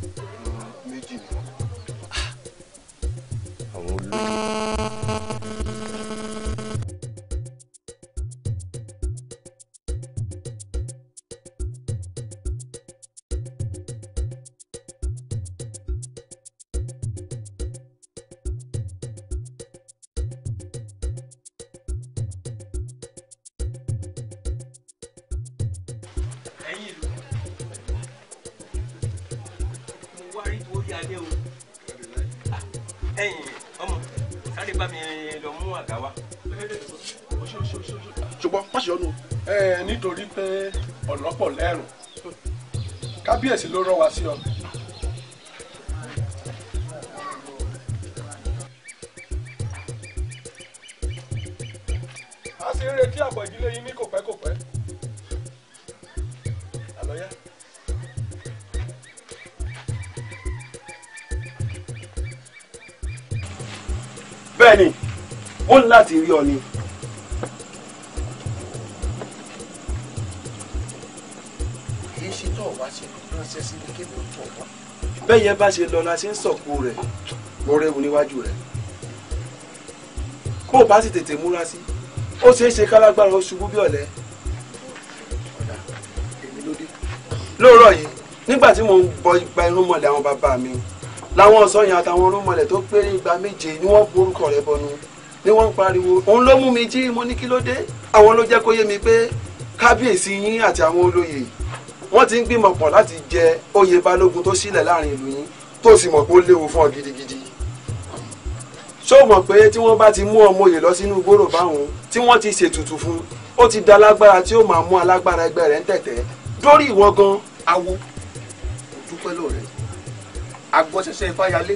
Méjì ni wọ́n. Àwọn olóyè. Ṣùgbọ́n má ṣe ọ̀nù nítorí pé ọ̀nà pọ̀ lẹ́rùn, kábíyèsí ló rán wa sí ọ. A sì ń retí àbọ̀ ìdílé yín ní kòpẹ́kòpẹ́. Àlọ́yá. Bẹ́ẹ̀ni, ó ní láti rí ọ ni. Èyí ṣe tó wá ṣe ránṣẹ́ sí ní kébì ó tọ̀ wá. Bẹ́ẹ̀ yẹn bá ṣe lọ la ṣe ń sọ̀kò rẹ̀, mo rẹ́wu níwájú rẹ̀. Bó o bá sì tètè múra sí, ó ṣeé ṣe kálágbára ó ṣubú bí ọ̀lẹ. Ọ̀dà, èmi ló dé. Lóòrọ̀ yìí, nígbà tí mò ń bọ igba irúnmọlẹ̀ àwọn bàbá mi, làwọn ọ̀sán àtàwọn irúnmọlẹ̀ tó pé ní 800 ni wọ́n borúkọ rẹ̀ bọnu, ni wọ́n ń pariwo. Òun ló mú mi jí, mo ní kí ló dé? Àwọn ló jẹ́ kó yé mi pé kábíyèsí yín àti àwọn olóyè wọ́n ti ń gbìmọ̀ pọ̀ láti jẹ oyè balógun tó sílẹ̀ láàrin ìlú yín, tó sì mọ̀ pé ó léwu fún ọ gidigidi. Ṣó mọ̀ pé tí wọ́n bá ti mú ọmọ oyè lọ sínú gbòòrò báwọn tí wọ́n ti ṣètùtù fún, ó ti da alágbára tí ó máa mú alágbára ẹgbẹ́ rẹ̀ ń tẹ̀tẹ̀ dórí ìwọ gan. Awo dúpẹ́ lọ́wọ́ rẹ̀ agbọ́sẹsẹ fáyalé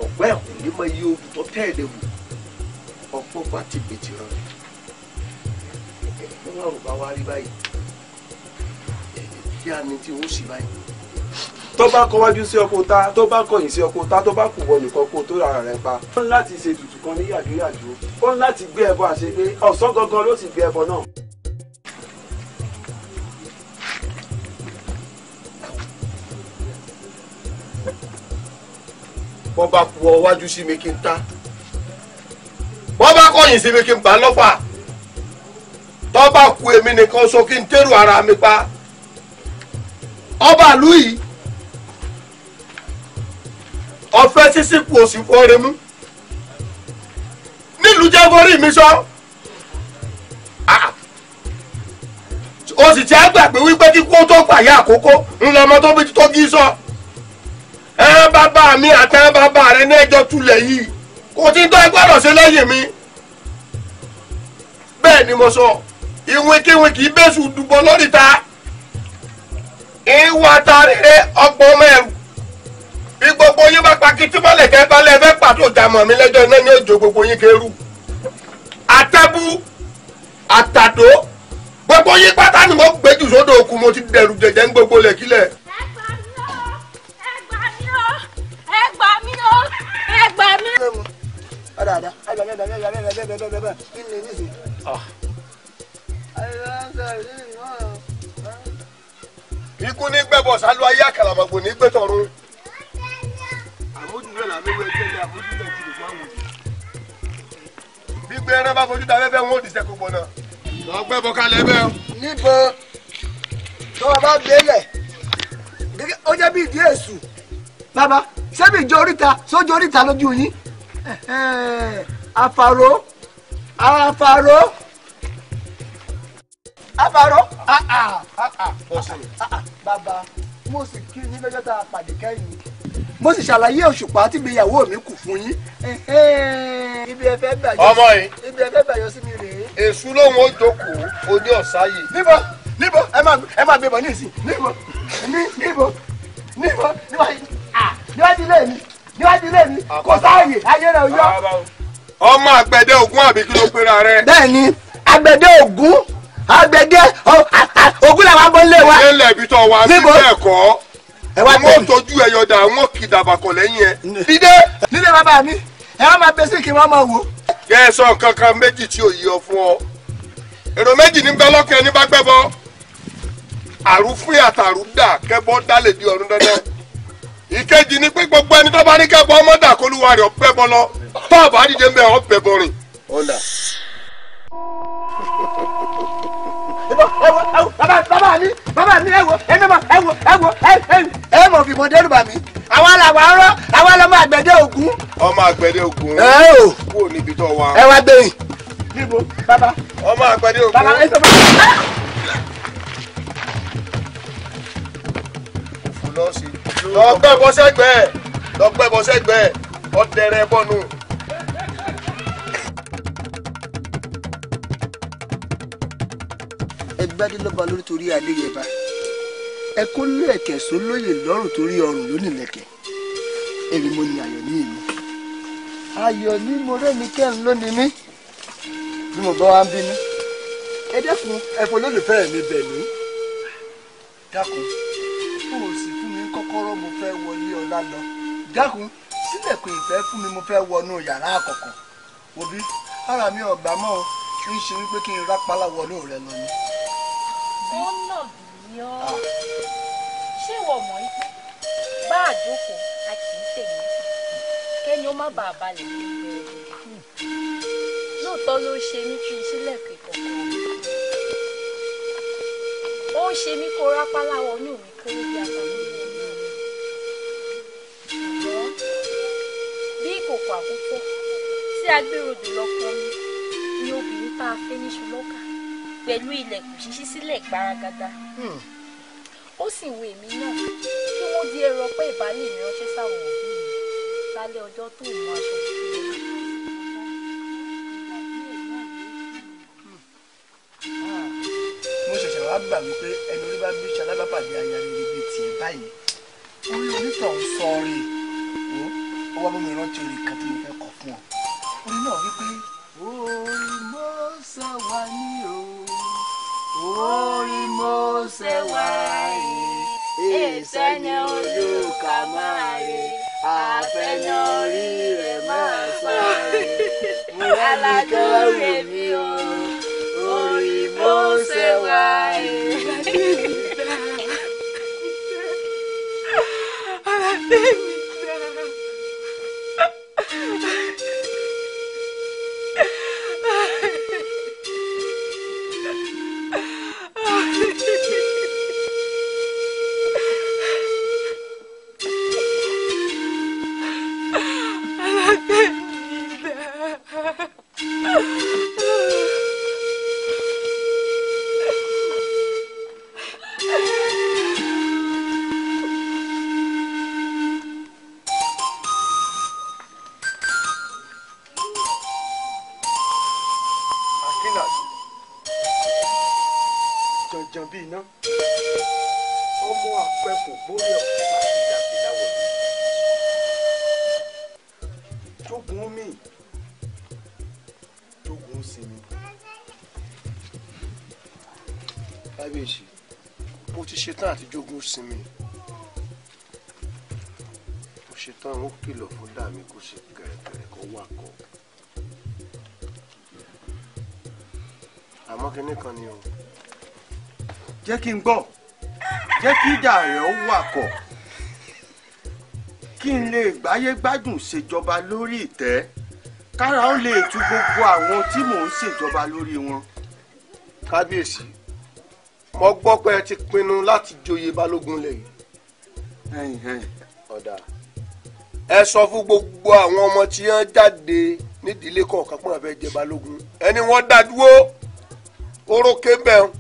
ọ̀pẹ́ ẹ̀kúnlé mọ iye olùtọ́ tẹ́ẹ̀lẹ̀ wò ọ̀pọ̀ bá ti gbèjì rẹ̀ ẹ̀ wọ́n bá wá rí báyìí kí á ní tí wọ́n sì báyìí. Tó bá kọwájú sí ọkọ ta, tó bá kọ̀yìn sí ọkọ ta, tó bá kù wọ nìkan kó tó rárá rẹ pa. Ó ní láti ṣe ètùtù kan ní yàjóyàjó, ó ní láti gbé ẹbọ àṣegbé, ọ̀sán gangan ló sì gbé ẹbọ náà. Bọ́ bá kú ọ wájú sí mi kí n ta, bọ́ bá kọ̀yìn sí mi kí n bá lọ́fà, tọ́ bá kú èmi nìkan sọ kí n tẹ́rù ara mi pa. Ọba ìlú yìí ọ̀fẹ́ sísìkù òsì fọ́ọ̀rẹ́ mú nílùú jẹ́gọ́rì mi sọ, o sì ti àgbàgbé wípé kíkú tó pàyà àkókò ńlọmọ tó bí tó gí sọ. Ẹ bàbá mi àti ẹ bàbá rẹ ní ẹjọ́ tulẹ̀ yìí kò tí ń tọ́ ẹ gbọ́dọ̀ ṣe lẹ́yìn mi. Bẹ́ẹ̀ ni mo sọ, ìwìnkíwìn kì í bẹ́sù dùbọ̀ lórí ta ìwà ta rere ọgbọ́n mẹ́rù. Bí gbogbo yín bá pa kìtì mọ́lẹ̀ kẹ́ bá lẹ́ fẹ́ pàtó ìdààmú mi lẹ́jọ́ iná ní òjò gbogbo yín kẹrù. Àtẹ̀bù àtàdó gbogbo yín pátá ni mo gbé jù sódò òkun, mo ti dẹrù jẹjẹ ń gbogbo lẹ̀kílẹ̀. Ẹ gbà mí o, ẹ gbà mí o. Ikú ní gbẹ́bọ̀ sálú ayé, àkàlàmọ̀gbò ní gbẹ́tọ̀run. Àmójúlẹ̀ làmẹ́wẹ́ ẹgbẹ́ ní àmójúlẹ̀ ti lè fún àwọn òbí. Gbígbé ẹran bá fojú ta fẹ́fẹ́ wọn ò dìṣẹ́ kó gbọ́nà. Lọ gbẹ́bọ̀ kalẹ̀ bẹ́ẹ̀ o. Níbo tó o bá gbélẹ̀, ó jẹ́ bí ìdí èṣù. Bàbá, ṣé bí ìjọ oríta sójú oríta lójú yín? Àfàró, àfàró, àfàró. Bàbá, mo sì kí yín lọ́jọ́ tá a pàdé kẹ́yìn. Mo sì ṣàlàyé òṣùpá tí ìgbéyàwó mi kù fún yín. Ibi ẹ fẹ́ gbà yọ ọmọ yìí, ibi ẹ fẹ́ gbà yọ sí mi rèé. Èṣù lòun ó jókòó oní ọ̀sáyè. Níbo níbo ẹ máa gbé bọ̀ ní ìsìn. Níbo níbo níbo níwájú ilé mi, níwájú ilé mi kò sáàyè ayé rẹ̀ yọ. Ọmọ àgbẹ̀dẹ Ògún àbí kí ló pera rẹ. Bẹ́ẹ̀ni, àgbẹ̀dẹ Ògún, àgbẹ̀dẹ Ògún làwọn abọ́ ń lé wa. Ilé ibi tó wà ní bẹ́ẹ̀ kọ́. Wọ́n tọ́jú ẹyọdà, wọ́n kì dàbàkọ̀ lẹ́yìn ẹ. Dídé. Nílé bàbá mi, ẹ wá máa bẹ sí kí wọ́n máa wò. Kẹ́ ẹ sọ nǹkan kan méjì tí ò yí ọ fún ọ. Èrò méjì ní bẹ lọ́kẹ́ ní bá gbẹ́bọ. Àrùfín àtàrúdà kẹ́bọ́ dálè di ọ̀run dandan. Ìkejì ni pé gbogbo ẹni tó bá ní kẹ́bọ ọmọ dà kólúwa rẹ̀ ọ̀pẹ́ bọ́ lọ. Tọ́ọ̀bù àdìjẹ́ ń bẹ ọ̀pẹ́ bọ́ rìn. Ọ̀là. Bàbá mi, bàbá mi, ẹ wo, ẹ mọ̀, ẹ wo, ẹ wo, ẹ mọ̀ fìbọn dẹ́rù bà mí. Àwa làwa ń rọ́, àwa lọmọ àgbẹ̀dẹ Ògún. Ọmọ àgbẹ̀dẹ Ògún. Ẹ o. Kúrò níbi tó wà. Ẹ wá gbẹ̀yìn. Níbo, bàbá. Ọmọ àgbẹ̀dẹ Ògún. Bàbá, ẹ sọ fún mi. Òfò lọ sí. Lọ gbẹ́ bọ́ sẹ́gbẹ̀ẹ́, lọ gbẹ́ bọ́ sẹ́gbẹ̀ẹ́, ọ̀dẹ̀rẹ̀ bọ́nu. Ẹgbẹ́dé lọ́ba lórí torí adéyẹba, ẹ kó lẹ́ẹ̀kẹ́ sólóyè lọ́rùn torí ọrùn lónìlẹ̀kẹ̀. Èmi mo ní ayọ̀ ní ìlú, ayọ̀ ní mo rẹ́mi kẹ́rin lónìí mi bí mo bá wá ń bínú. Ẹ dẹ́kun, ẹ fọ olólùfẹ́ mi bẹ̀ mí. Dákun, kó o sì fún mi kọ́kọ́rọ́, mo fẹ́ wọlé ọlá lọ. Dákun, sílẹ̀kùn ìfẹ́ fún mi, mo fẹ́ wọnú yàrá àkọ́kọ́. Òbí ara mi ọ̀gbà mọ́ ọ ń ṣe wípé kí n rápálá wọnú rẹ lọ ni. Ó nà bí ọ́, ṣé ìwọ mọ̀ yí pé bá àjókòó a kì í tẹ̀lé kẹ́ni ó má bàa balẹ̀ ní ìbẹ̀rẹ̀. Lóòótọ́ ló ṣe mí kí n sílẹ̀kùn ìkọ̀kọ̀ mi. Ó ń ṣe mí kó rápálá wọnú mi kéré bí àtàwọn ènìyàn. Ṣùgbọ́n bí ìkòkò àkókò tí agbèròdò lọ pọn mi ni obìnrin tá a fẹ́ níṣu lọ́kà pẹ̀lú ilẹ̀kùn ṣíṣí sílẹ̀ gbaragada. Ó sì wo èmi náà kí wọ́n di ẹrọ pé ìbálẹ̀ mi ránṣẹ́ sáwọn òbí mi lálẹ́ ọjọ́ tó mú aṣọ tuntun lọ. Mo ṣẹ̀ṣẹ̀ wá gbà wípé ẹni orí bá bí ṣalábàpàdé. pàdé aya rere bíi tiẹ̀ báyìí orí onítọ̀hún sọ rè o. Ó wá mú mi rántí orin kan tí mo fẹ́ kọ fún ọ. Orin náà wípé orí Mósè wá ní o, orí Mósè wá ní ìsẹ́ni olùkà máa rè àfẹ́nà orí rẹ̀ máa sọ rè aládùúrè mi o, orí Mósè wá ní. Aládé mi dá. Aládé mi dá. Akínlàlú jànjàn bíi iná ọmọ àpẹkùn gbórí ọ̀pá ìdàgbìláwọ̀ jogun mi jogun sinmi. Kábíyèsí, mo ti ṣetán àti jogun sinmi. Mo ṣetán ó kìlọ̀ fún dàmí kó ṣe kẹ̀rẹ̀kẹ̀rẹ̀ kó wà kọ́. Àmọ́ kinní kan ni o. Jẹ́ kí n gbọ́, jẹ́ kí ìdá rẹ̀ ó wakọ̀ kí n lè gbáyé gbádùn ṣèjọba lórí ìtẹ́, kára ó lè tu gbogbo àwọn tí mò ń ṣèjọba lórí wọn. Kábíyèsí, mo gbọ́ pé ẹ ti pinnu láti joyè balógun lẹ̀ yìí. Ọ̀dà, ẹ sọ fún gbogbo àwọn ọmọ tí wọ́n jáde nídìílé kọ̀ọ̀kan pọ́n àfẹ́ jẹ balógun ẹni wọ́n dá dúró orókè ń bẹ̀ ń.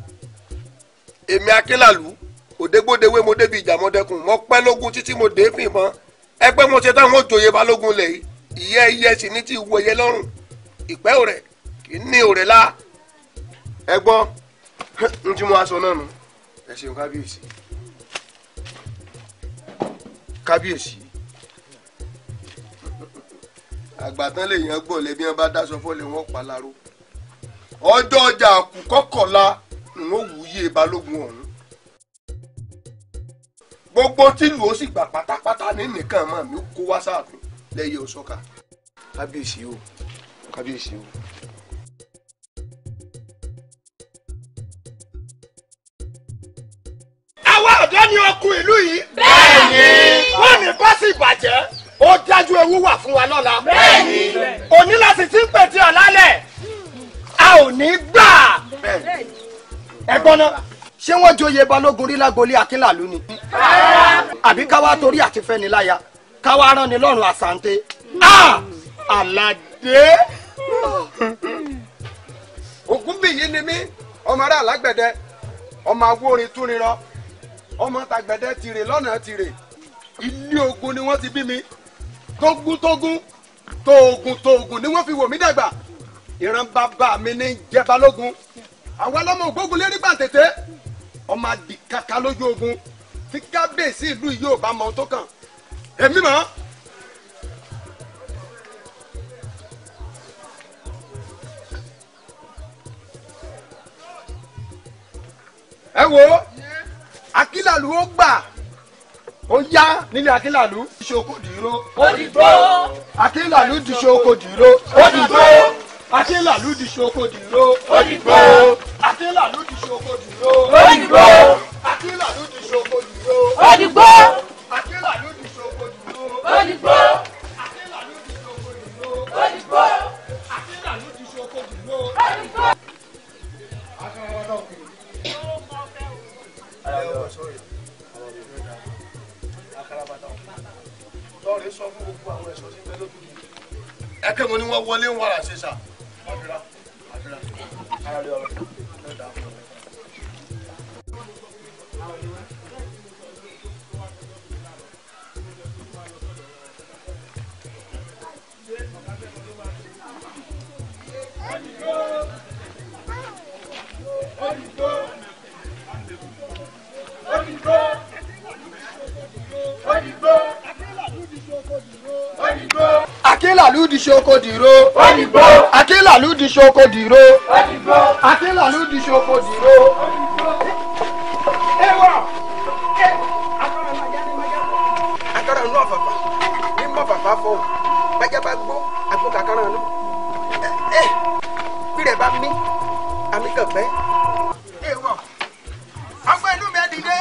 Èmi Akínlàlú òdégbòdewé mo débi ìjà mọ́dẹ́kùn mo pẹ́ lógún títí mo dé fìbọn ẹgbẹ́ mo ṣe táwọn òjòyè balógun lẹ̀ yìí. Ìyẹ́ iyẹ́ sì ní ti wọ ẹyẹ lọ́rùn ìpẹ́ òrẹ̀ kì í ní òrẹ̀ lá. Ẹ gbọ́ n tí mo aṣọ náà nù. Ẹ ṣeun kábíyèsí. Kábíyèsí, àgbàtán lè yàn gbọ́ lẹ́bí wọn bá dáṣọ fọ́lẹ̀ wọn pa láró. Ọjọ́ ọjà àkùkọ́kọ̀la ń ó wúyè balógun ọ̀hún. Gbogbo tìlú ó sì gbà pátápátá ní nìkan mọ́ mi kó wá sáàfin lẹ́yẹ òṣọ́ka. Kábíyèsí o, kábíyèsí o. Àwa ọ̀dọ́ ni okùn ìlú yìí. Bẹ́ẹ̀ni. Wọ́n ní kó sì bàjẹ́. Ó dájú ewu wà fún wa lọ́la. Bẹ́ẹ̀ni. Òní láti ti ń pètè ọ̀lálẹ̀. A ò ní gbà. Ẹ̀gbọ́n náà, ṣé wọ́n joyè balógun rí lágbolé Akínlàlú ni? Àbí káwá torí àti fẹ́ni láya, káwá rán ni lọ́rùn àsàǹtẹ̀. Àlàdé. Ògúnbíyí ni mí, ọmọ ará alágbẹ̀dẹ, ọmọ awórin túnirọ, ọmọ tàgbẹ̀dẹ tìrè lọ́nà tìrè. Ilé ogun ni wọ́n ti bí mi. Tógún tógún, tóògùn tóògùn ni wọ́n fi wò mí dàgbà. Ìran bàbá mi ní jẹ́ balógun. Àwọn ọlọ́mọ ògbógun lérí gbàǹtẹ̀tẹ̀, ọmọ adìkaka lójú ogun tí kábíyèsí ìlú yìí ò bá mọ ohun tó kàn. Èmi mọ̀. Ẹ wo Akínlàlú ó gbà ó yá nílé Akínlàlú. Diṣoko dìró. Ó dìgbò. Akínlàlú diṣoko dìró. Ó dìgbò. Akínlàlú diṣoko dìró. Ó dìgbò. Akínlàlú diṣoko dìró. Ó dìgbò. Akínlàlú diṣoko dìró. Ó dìgbò. Akínlàlú diṣoko dìró. Ó dìgbò. Akínlàlú diṣoko dìró. Ó dìgbò. Akínlàlú diṣoko dìró. Ó dìgbò. Ẹkẹ mo ni wọn wọlé ń wàrà ṣe sà. Ó dìgbò. Akínlàlú di ṣoko dìró. Akínlàlú di ṣoko dìró. Akínlàlú di ṣoko dìró. Akara nù ọ̀fàfà ní mọ̀ fàfà fọ̀ bájá bá gbó àgbo kàkàrà nù. Bí rẹ̀ bá mí àmì kàn pẹ́. Ọgbẹ́ inú mi ẹ dìde.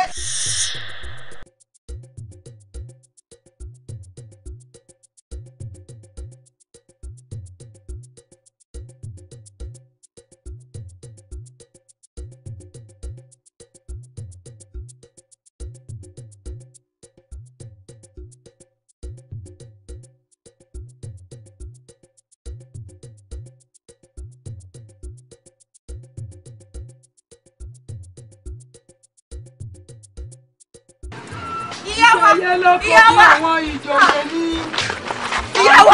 Ayé ló kó bí àwọn ìjòyè ní.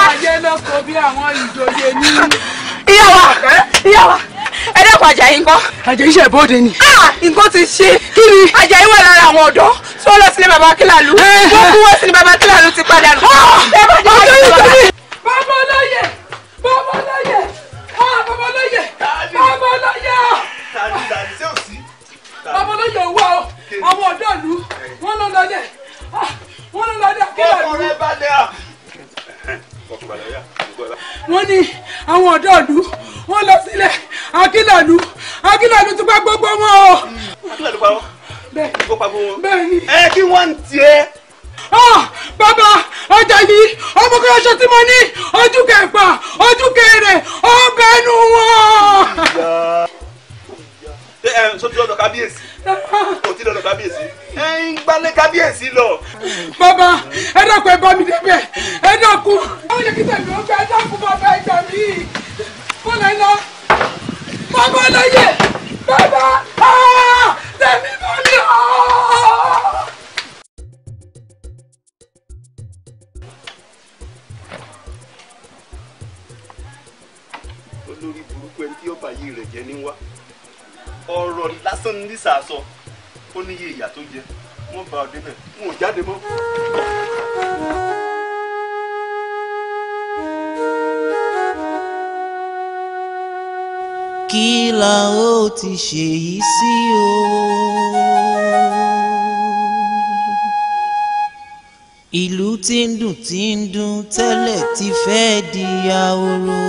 Ayé ló kó bí àwọn ìjòyè ní. Ìyá wa, ìyá wa, ẹ dẹ́kun Àjàyí ńkọ́. Àjàyí ṣe bóde ni. Nǹkan ti ṣe. Kí ni? Àjàyí wà lára àwọn ọ̀dọ́ tí wọ́n lọ sílé bàbá Kílàlú. Wọ́n kú wọ́n sí ni bàbá Kílàlú ti padà nù. Bàbá olóyè, bàbá olóyè, bàbá olóyè, bàbá olóyè. Bàbá olóyè wà o, àwọn ọ̀dọ́ ìlú, wọ́n lọ lọlé. Wọ́n lọ lọlé Akínlàlú. Wọ́n ní àwọn ọ̀dọ́ ìlú wọ́n lọ sílẹ̀ Akínlàlú. Akínlàlú ti pa gbogbo wọn o. Akínlàlú pa wọ́n. Bẹ́ẹ̀ kó pa gbogbo wọn. Bẹ́ẹ̀ ni. Ẹ kí wọ́n ń tiẹ̀. Bàbá Àjàyí ọmọ kan ṣoṣo tí mo ní ojú kẹfà ojú kẹrẹ ọbẹ̀ nu wọn. Sọ ti lọ́dọ̀ kábíyèsí. O ti lọ́dọ̀ kábíyèsí. Ẹ ń gbalẹ̀ kábíyèsí lọ. Bàbá ẹ dákun ẹ bá mi débẹ̀ ẹ dákun. Àwọn yẹ kí tẹ̀mí ó gbẹ ẹ dákun bàbá ẹ gbà mí. Bọ́lá ẹ lọ. Bàbá olóyè bàbá tẹ̀mí bá mi ọ̀. Olórí burúkú ẹni tí ó bá yí rẹ̀ jẹ́ ní wá. Ọ̀rọ̀ lásán ní sàásọ ó níye ìyà tó jẹ wọ́n bá ọ débẹ̀ wọn ò jáde mọ́. Kí la ó ti ṣèyí sí o? Ìlú tí ń dùn tẹ́lẹ̀ ti fẹ́ di ahoro.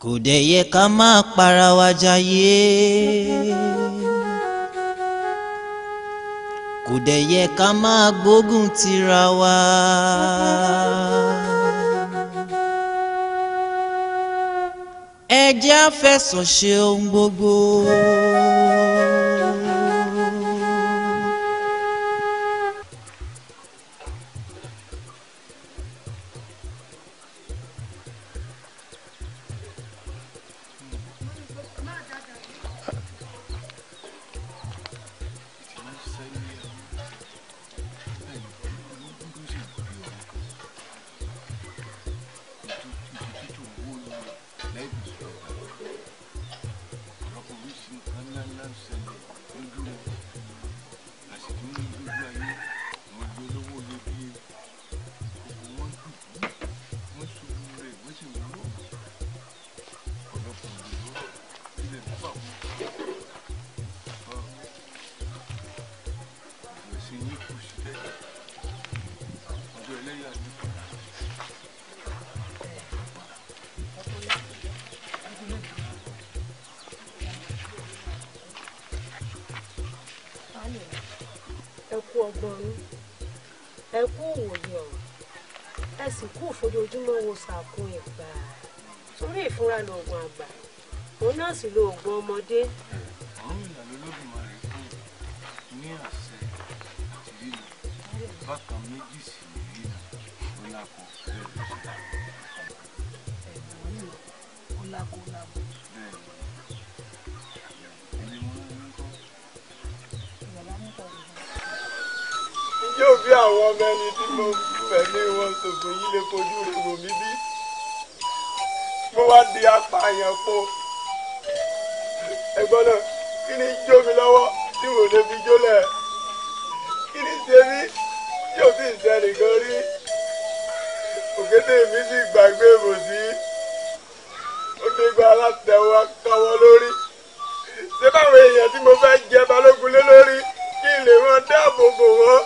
Kò dẹ̀ yẹ ká máa para wa jayé. Kò dẹ̀ yẹ ká máa gbógun tira wa. Ẹ jẹ́ á fẹ̀sọ̀ ṣe ohun gbogbo. Ẹ kú ọgbọ́n yín, ẹ kú òwòye ọ̀rọ̀, ẹ sì kú òfojoojúmọ́ wo sàkún ìgbà. Torí ìfúnra lóògùn àgbà, òun náà sì lóògùn ọmọdé. Ọ̀rúnmìlà lolódùmarè fún ní àṣẹ àti rírì bákan méjì sì ní rírì ó lákò bẹ́ẹ̀ ló ṣe lákò. Ó lákò lábò. Bẹ́ẹ̀ ni ẹni mọ́ ní kọ́. Yóò bí àwọn ọmọ ẹni tí mo fẹ̀mí wọn ṣòfò yìí lè fojú rẹ̀ wò mí bí. Mo wá di apààyàn po. Ẹ̀gbọ́n náà, kí ni jó mi lọ́wọ́ tí mo lè fi jólẹ̀. Kí ni ṣe mí tí ò sì sẹ́nìkan rí? Òkété mi sì gbàgbé bò sí. Ó dégbà alátẹ̀wọ́ káwọ́ lórí. Ṣé báwọn èèyàn tí mo fẹ́ jẹ balógun lé lórí kí n lè wọn dáàbò bò wọ́n?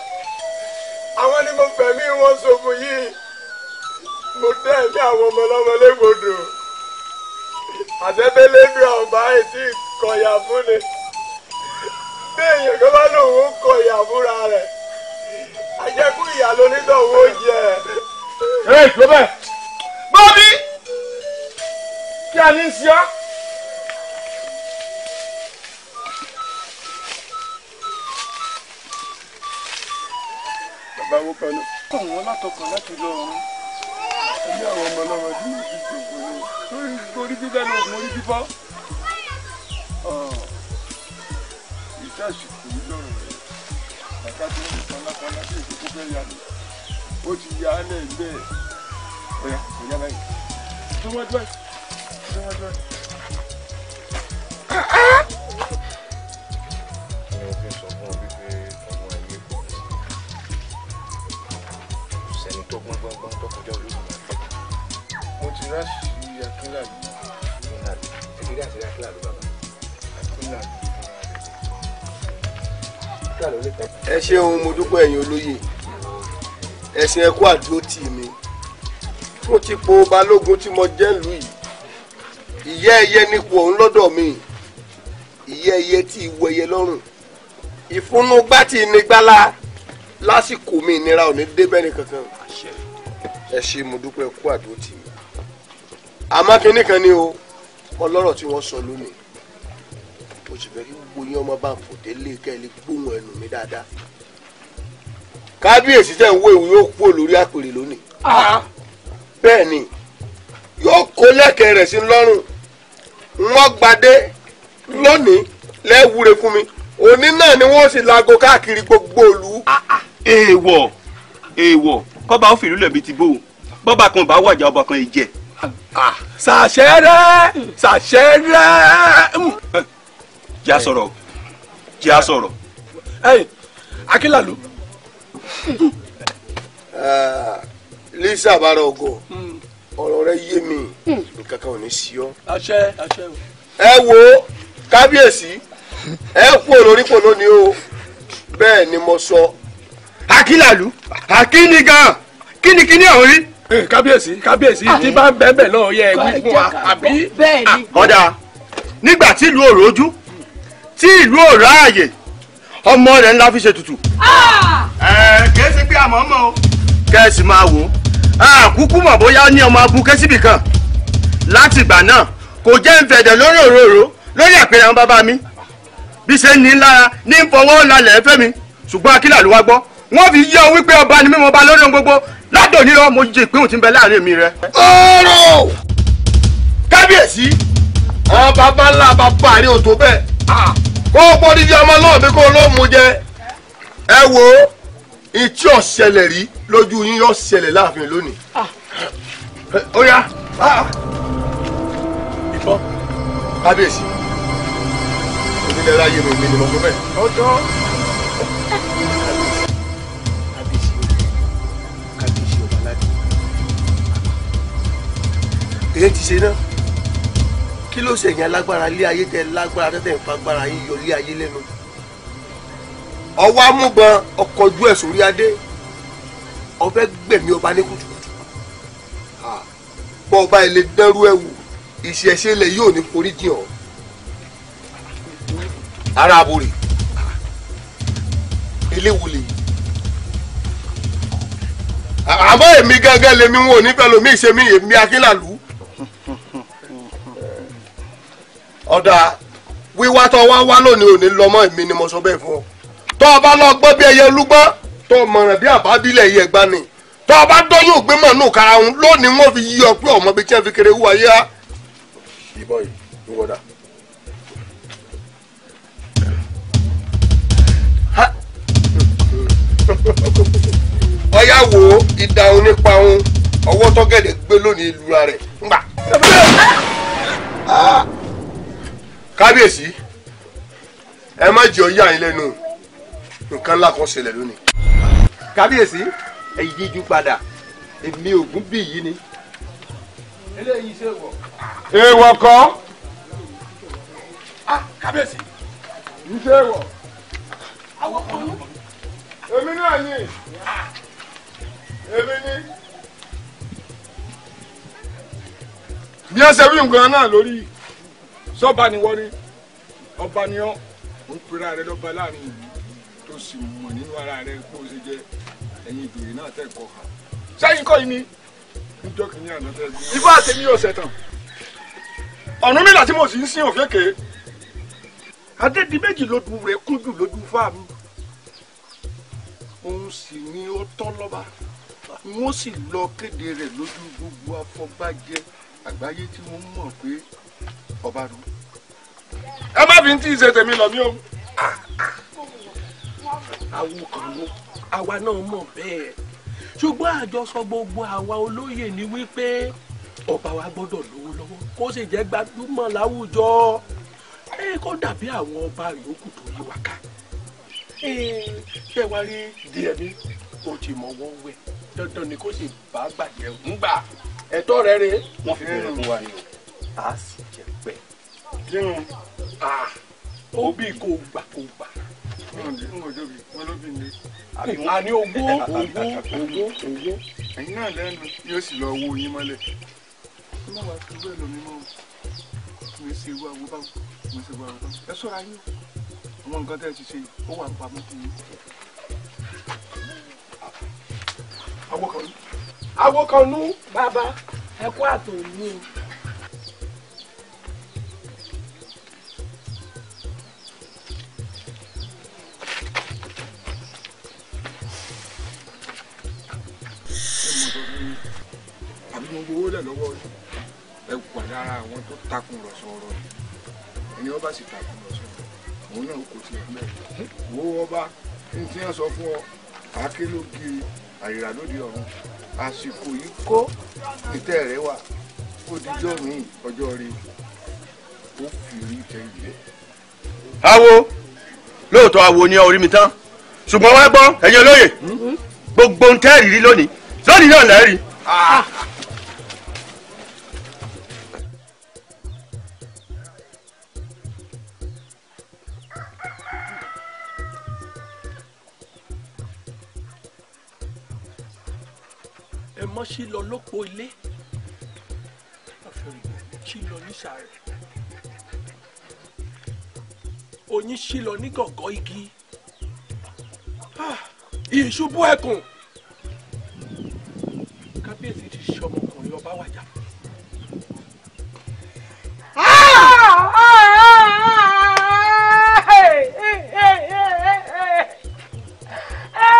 Àwọn ni mo fẹ̀mí wọn ṣòfò yìí. Mo dẹ́ ẹ̀mí àwọn ọmọ ọlọ́mọ légbodò. Àṣẹ́bẹ́lẹ́dùn ọ̀bá ètí kọ̀yà fún ni. Bí èèyàn kan bá lòun ó kọ̀yà fúnra rẹ̀, àjẹkù ìyá lonítọ̀hún ó jẹ. Ẹ tó bẹ́ẹ̀. Bọ́bí! Kí a ní sí ọ́? Bàbá wo kan náà? Kọ̀ wọ́n látọkàn láti lọ ọ̀run. Ẹ̀mí àwọn ọmọ ọlọ́mọ tí mo fi ṣòfò ni. Orí bíbẹ́ ló orí fífọ́. Ìtàsìkò yìí lọ́rọ̀ rẹ̀. Bàbá tó ń panápaná sí èso tó fẹ́ yà ni. Ó ti yà á lẹ̀ bẹ́ẹ̀. Ọ̀yà ọ̀yà báyìí. Tó wájú báyìí. Tó wájú báyìí. Ni mo fi ń sọ fún ọ wípé ọmọ ayé kò ní sẹ́ni tó gbọ́n gbọ́n gbọ́n tó kọjá olódùmarè. Mo ti ráṣì Akínlàlú. Akínlàlú. Ẹ ti rí àṣírí Akínlàlú bàbá. Akínlàlú. Ẹ ṣeun, mo dúpẹ́ ẹ̀yin olóyè. Ẹ̀sìn ẹ̀kú àdúró tì mí. Mo ti po balógun tí mo jẹ́ ìlú yìí. Ìyẹ́ ẹyẹ nípò ọ̀hún lọ́dọ̀ mi. Ìyẹ́ ẹyẹ tí ìwọ ẹyẹ lọ́rùn. Ìfúnnugbá tí ìnigbálá lásìkò mi ìnira ò ní débẹ̀ ní kankan. Ẹ ṣe mo dúpẹ́ ẹ̀kú àdúró tì mí. Àmọ́ kinní kan ni o, ọlọ́rọ̀ tí wọ́n sọ lónìí. Mo sì fẹ́ kí gbogbo yín ọmọ bá ń fò délé kẹ́ ẹ lè gbóhùn ẹnu mi dáadáa. Kábíyèsí tẹ̀ ń wo ìwé yóò kúrò lórí àpèrè lónìí. Bẹ́ẹ̀ ni yóò kó lẹ́kẹ̀ẹ́ rẹ̀ sí lọ́rùn. Wọ́n gbadé lónìí lẹ́wúre fún mi. Òní náà ni wọ́n sì laago káàkiri gbogbo ìlú. Èèwọ̀ èèwọ̀ kọ́ba ó fìlú lẹ̀bi ti bó o bọ́ba kan bá wàjà ọba kan ìjẹ. Ṣàṣẹ́rẹ́ ṣàṣẹ́rẹ́. Jẹ́ a sọ̀rọ̀ jẹ́ a sọ̀rọ̀. Ẹ̀yin Akínlàlú. Lisa bára ògo ọ̀rọ̀ rẹ yé mi, nǹkan kan ò ní sí ọ. Àṣẹ àṣẹ o. Ẹ wo kábíyèsí, ẹ kú olórípò lónìí o, bẹ́ẹ̀ ni mo sọ. Akínlàlú akíní gan kíni kíní ọ̀hún rí. Kábíyèsí kábíyèsí tí bá ń bẹ́ẹ̀ bẹ́ẹ̀ náà yẹ ẹ wí fún wa àbí. Ọ̀dà nígbà tí ìlú òrò ojú tí ìlú òrò ààyè ọmọ rẹ̀ ńlá fi ṣe tutù. Kìí ṣe pé àmọ́ mọ́ o. Kẹ́sì máa wò ó àkúkú mọ̀ bóyá ní ọmọ abúké síbì kan láti ìgbà náà kò jẹ́ ń fẹ̀dẹ̀ lórí òróró lórí àpẹẹrẹ àwọn bàbá mi bí ṣe ń ní lára ní ń fọwọ́ lálẹ́ fẹ́ mi ṣùgbọ́n Akínlàlú wá gbọ́ wọ́n fi yé ọ wípé ọba ni mímọ́ ọba lórí ohun gbogbo ládòní lọ mo jẹ ìpínhùn tí ń bẹ láàrin mi rẹ. Ọ̀rọ̀ kábíyèsí àwọn bàbá ńlá bàbá rí òtó bẹ́ẹ̀ kó o pọ́ dídí ọmọ náà bí kó o ló mú jẹ. Ẹ wo ìtí ọ̀ṣẹlẹ̀ rí lójú yín yóò ṣẹlẹ̀ láàfin lónìí. Ó yá ìbọn kábíyèsí onílẹ̀ ráyè mi mi ni mo sọ bẹ́ẹ̀. Ọjọ́ kábíyèsí kábíyèsí ọba aládé èyí ti ṣe náà. Kí ló ṣe yẹn lágbára lé ayé tẹ lágbára tẹ ń fagbára yín yọ lé ayé lẹ́nu? Ọwọ́ amúbọn ọkọ̀jú ẹ̀ sórí adé, ọfẹ́ gbẹ̀mí ọba ní kùtùkùtù. Bọ́ ọba ilé dẹ́rú ẹ̀ wò, ìṣẹ̀ṣe ilẹ̀ yóò ní forí jìn ọ́. Ara àbòrè eléwo lè yìí. Àmọ́ èmi gángan lèmi wọn ò ní fẹ́ lomi ìṣe mi èmi Akínlàlú. Ọ̀dà wíwá tó wá wá lónìí ò ní lọ mọ́, èmi ni mo sọ bẹ́ẹ̀ fún ọ. Tó o bá lọ gbọ́ bí ẹyẹ olúgbọ́n tó o mọ̀ràn bí àbábílẹ̀ ẹyẹ ẹ̀gbá ni tó o bá dọ́yún ògbé mọ̀ nù kára òun lónìí wọ́n fi yí ọ pé ọmọ bíi tí wọ́n fi kéré wú ayé á. Ìbọn yìí ń wọ́dà. Ọ̀yá wo ìdáhùn nípa òun ọwọ́ tọ́gẹ̀dẹ̀ gbé lónìí ìlúra rẹ̀ ńgbà. Kábíyèsí Ẹ má jẹ́ ó yà yín lẹ́nu, nǹkan ńlá kan ṣẹlẹ̀ lónìí. Kábíyèsí, ẹ yíjú padà, èmi Ògúnbíyìí ni. Eléyìí ṣe wọ̀. Èèwọ̀ kọ́. Kábíyèsí. Ń ṣe wọ̀. Àwọn kan. Èmi náà ni. Èmi ni. Bí ẹ ṣe wí nǹkan náà lórí sọ́ba ni wọ́n ní ọba ni ọ́ ń pera rẹ lọ́ba láàrin ìlú tó sì mọ̀ nínú ara rẹ pé ó ṣe jẹ́ ẹ̀yin ìjòyè náà tẹ̀ kọ́ ha. Sẹ́yìn kọ́ yìí ni níjọ́ kìíní àná tẹ́ gbé. Ifá àtẹ̀mí ọ̀sẹ̀ tán. Ọ̀rúnmìlà tí mo sì ń sìn òfékè. Adédìméjì lójú rẹ̀ kúnjù lójú fáàmù. Òun sì ni ó tọ́ lọ́ba. Wọ́n sì lọ kéde rẹ̀ lójú gbogbo afọbajẹ àgbáyé tí wọ́n mọ̀ pé ọba nù. Ẹ má fi ń tí ì ṣe tèmi lọ mí o. Àwọn kan ló àwa náà mọ̀ bẹ́ẹ̀, ṣùgbọ́n àjọsọ gbogbo àwa olóyè ni wípé ọba wa gbọ́dọ̀ lówó lọ́wọ́ kó sì jẹ́ gbajúmọ̀ láwùjọ, kó dàbí àwọn ọba yòókù tó yí wa ká. Ṣé wàá rí díẹ̀ ní o ti mọ̀ wọ́n wẹ̀ dandan ni kó sì bá gbàjẹ́ ń gbà ẹ̀tọ́ rẹ̀ rè. Wọ́n fi bẹ̀rẹ̀ fún wa ni o, a sì jẹ́ pẹ́ ó bí kò gbà kò gbà. Àní owó owó owó owó. Ẹ̀yin náà lẹ́nu yóò sì lọ wo yín mọ́lẹ̀. Ẹ má wàá fi bẹ́ẹ̀ lọ mí mọ́ o. Mi ṣe irú awo báwo, mi ṣe irú awo báwo. Ẹ ṣọ́ra yín o. Àwọn nǹkan tẹ́ ẹ ti ṣe yìí, ó wà ń pamọ́ fún yín. Awo kan nú. Awo kan nú. Bàbá, ẹ kú àtòlú o. Àbí mo gbowó lẹ̀ lọ́wọ́ ẹ wà lára àwọn tó takùn rọ̀ṣọ̀ ọ̀rọ̀ yìí. Ẹni ọba sì takùn rọ̀ṣọ̀ òun náà kò tiẹ̀ mẹ́. Wo ọba ní tí wọ́n sọ fún ọ, àáké ló giri àyèrà lóde ọ̀run. Àsìkò yìí kó ìtẹ́ rẹ wà ó dijọ́ mi ọjọ́ rí ó fi rí tẹ ìlẹ̀. Awo lóòótọ́ awo ni orí mi tán, ṣùgbọ́n wá gbọ́ ẹ̀yin olóyè gbogbo ń tẹ́ ìrírí lónìí lónìí náà lẹ́rìí. Ẹ mọ́ sí lọ lópo ilé, sí lọ nísàlẹ̀, oyin sí lọ ní gọ̀gọ́ igi, ìṣubú ẹkùn. Kábíyèsí ti ṣe ọmọkùnrin ọba wàjà.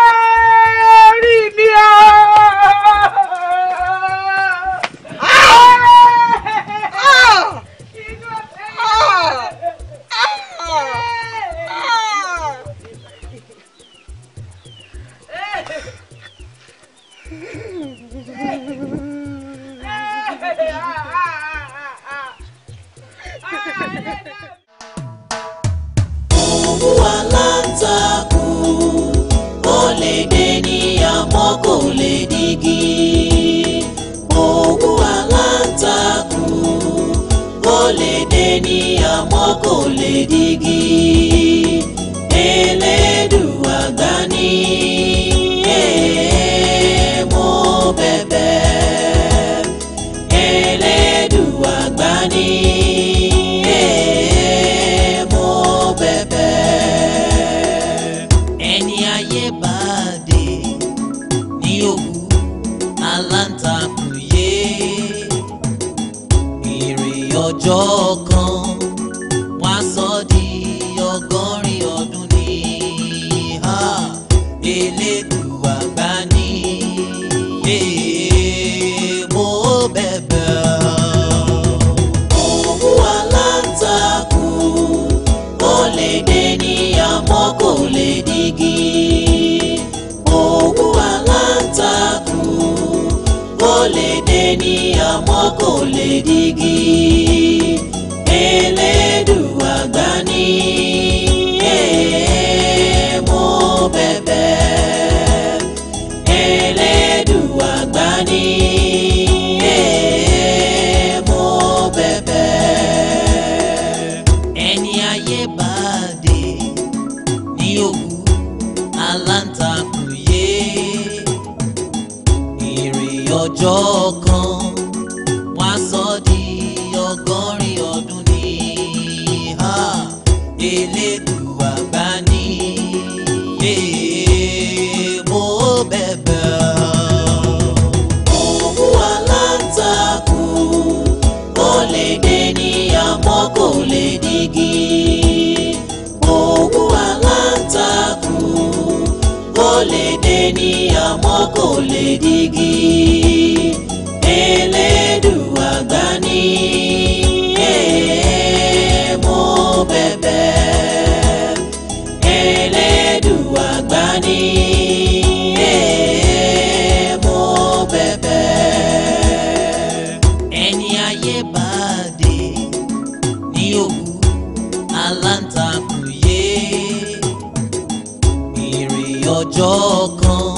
Orí mi o. Òwú aláǹtakùn ó lè dẹni àmọ́ kò lè digi. Òwú aláǹtakùn ó lè dẹni àmọ́ kò lè digi. Elédùà gbà ní mo bẹ̀bẹ̀. Elédùà gbà ní mo bẹ̀bẹ̀. Ẹni ayé bá dé ní òwú aláǹtakùn yé. Ìrìn ọjọ́ kan wá sọ di ọgọ́rin ọdún ní ha. Elédùà gbà ní mo bẹ̀bẹ̀. Òwú aláǹtakùn ó lè dẹni àmọ́ kò lè digi. Òwú aláǹtakùn ó lè dẹni àmọ́ kò lè digi. Elédùà gbà ní òwú aláǹtakùn yé. Ìrìn ọjọ́ kan wá sọ di 80 ọdún ní ha. Elédùà gbà ní mo bẹ̀bẹ̀. Òwú aláǹtakùn ó lè dé ní àmọ́ kò lè digi. Òwú aláǹtakùn ó lè dé ní àmọ́ kò lè digi. Elédùà gbà ní mo bẹ̀bẹ̀. Elédùà gbà ní mo bẹ̀bẹ̀. Ẹni ayé bá dé ní òwú aláǹtakùn yé. Ìrìn ọjọ́ kan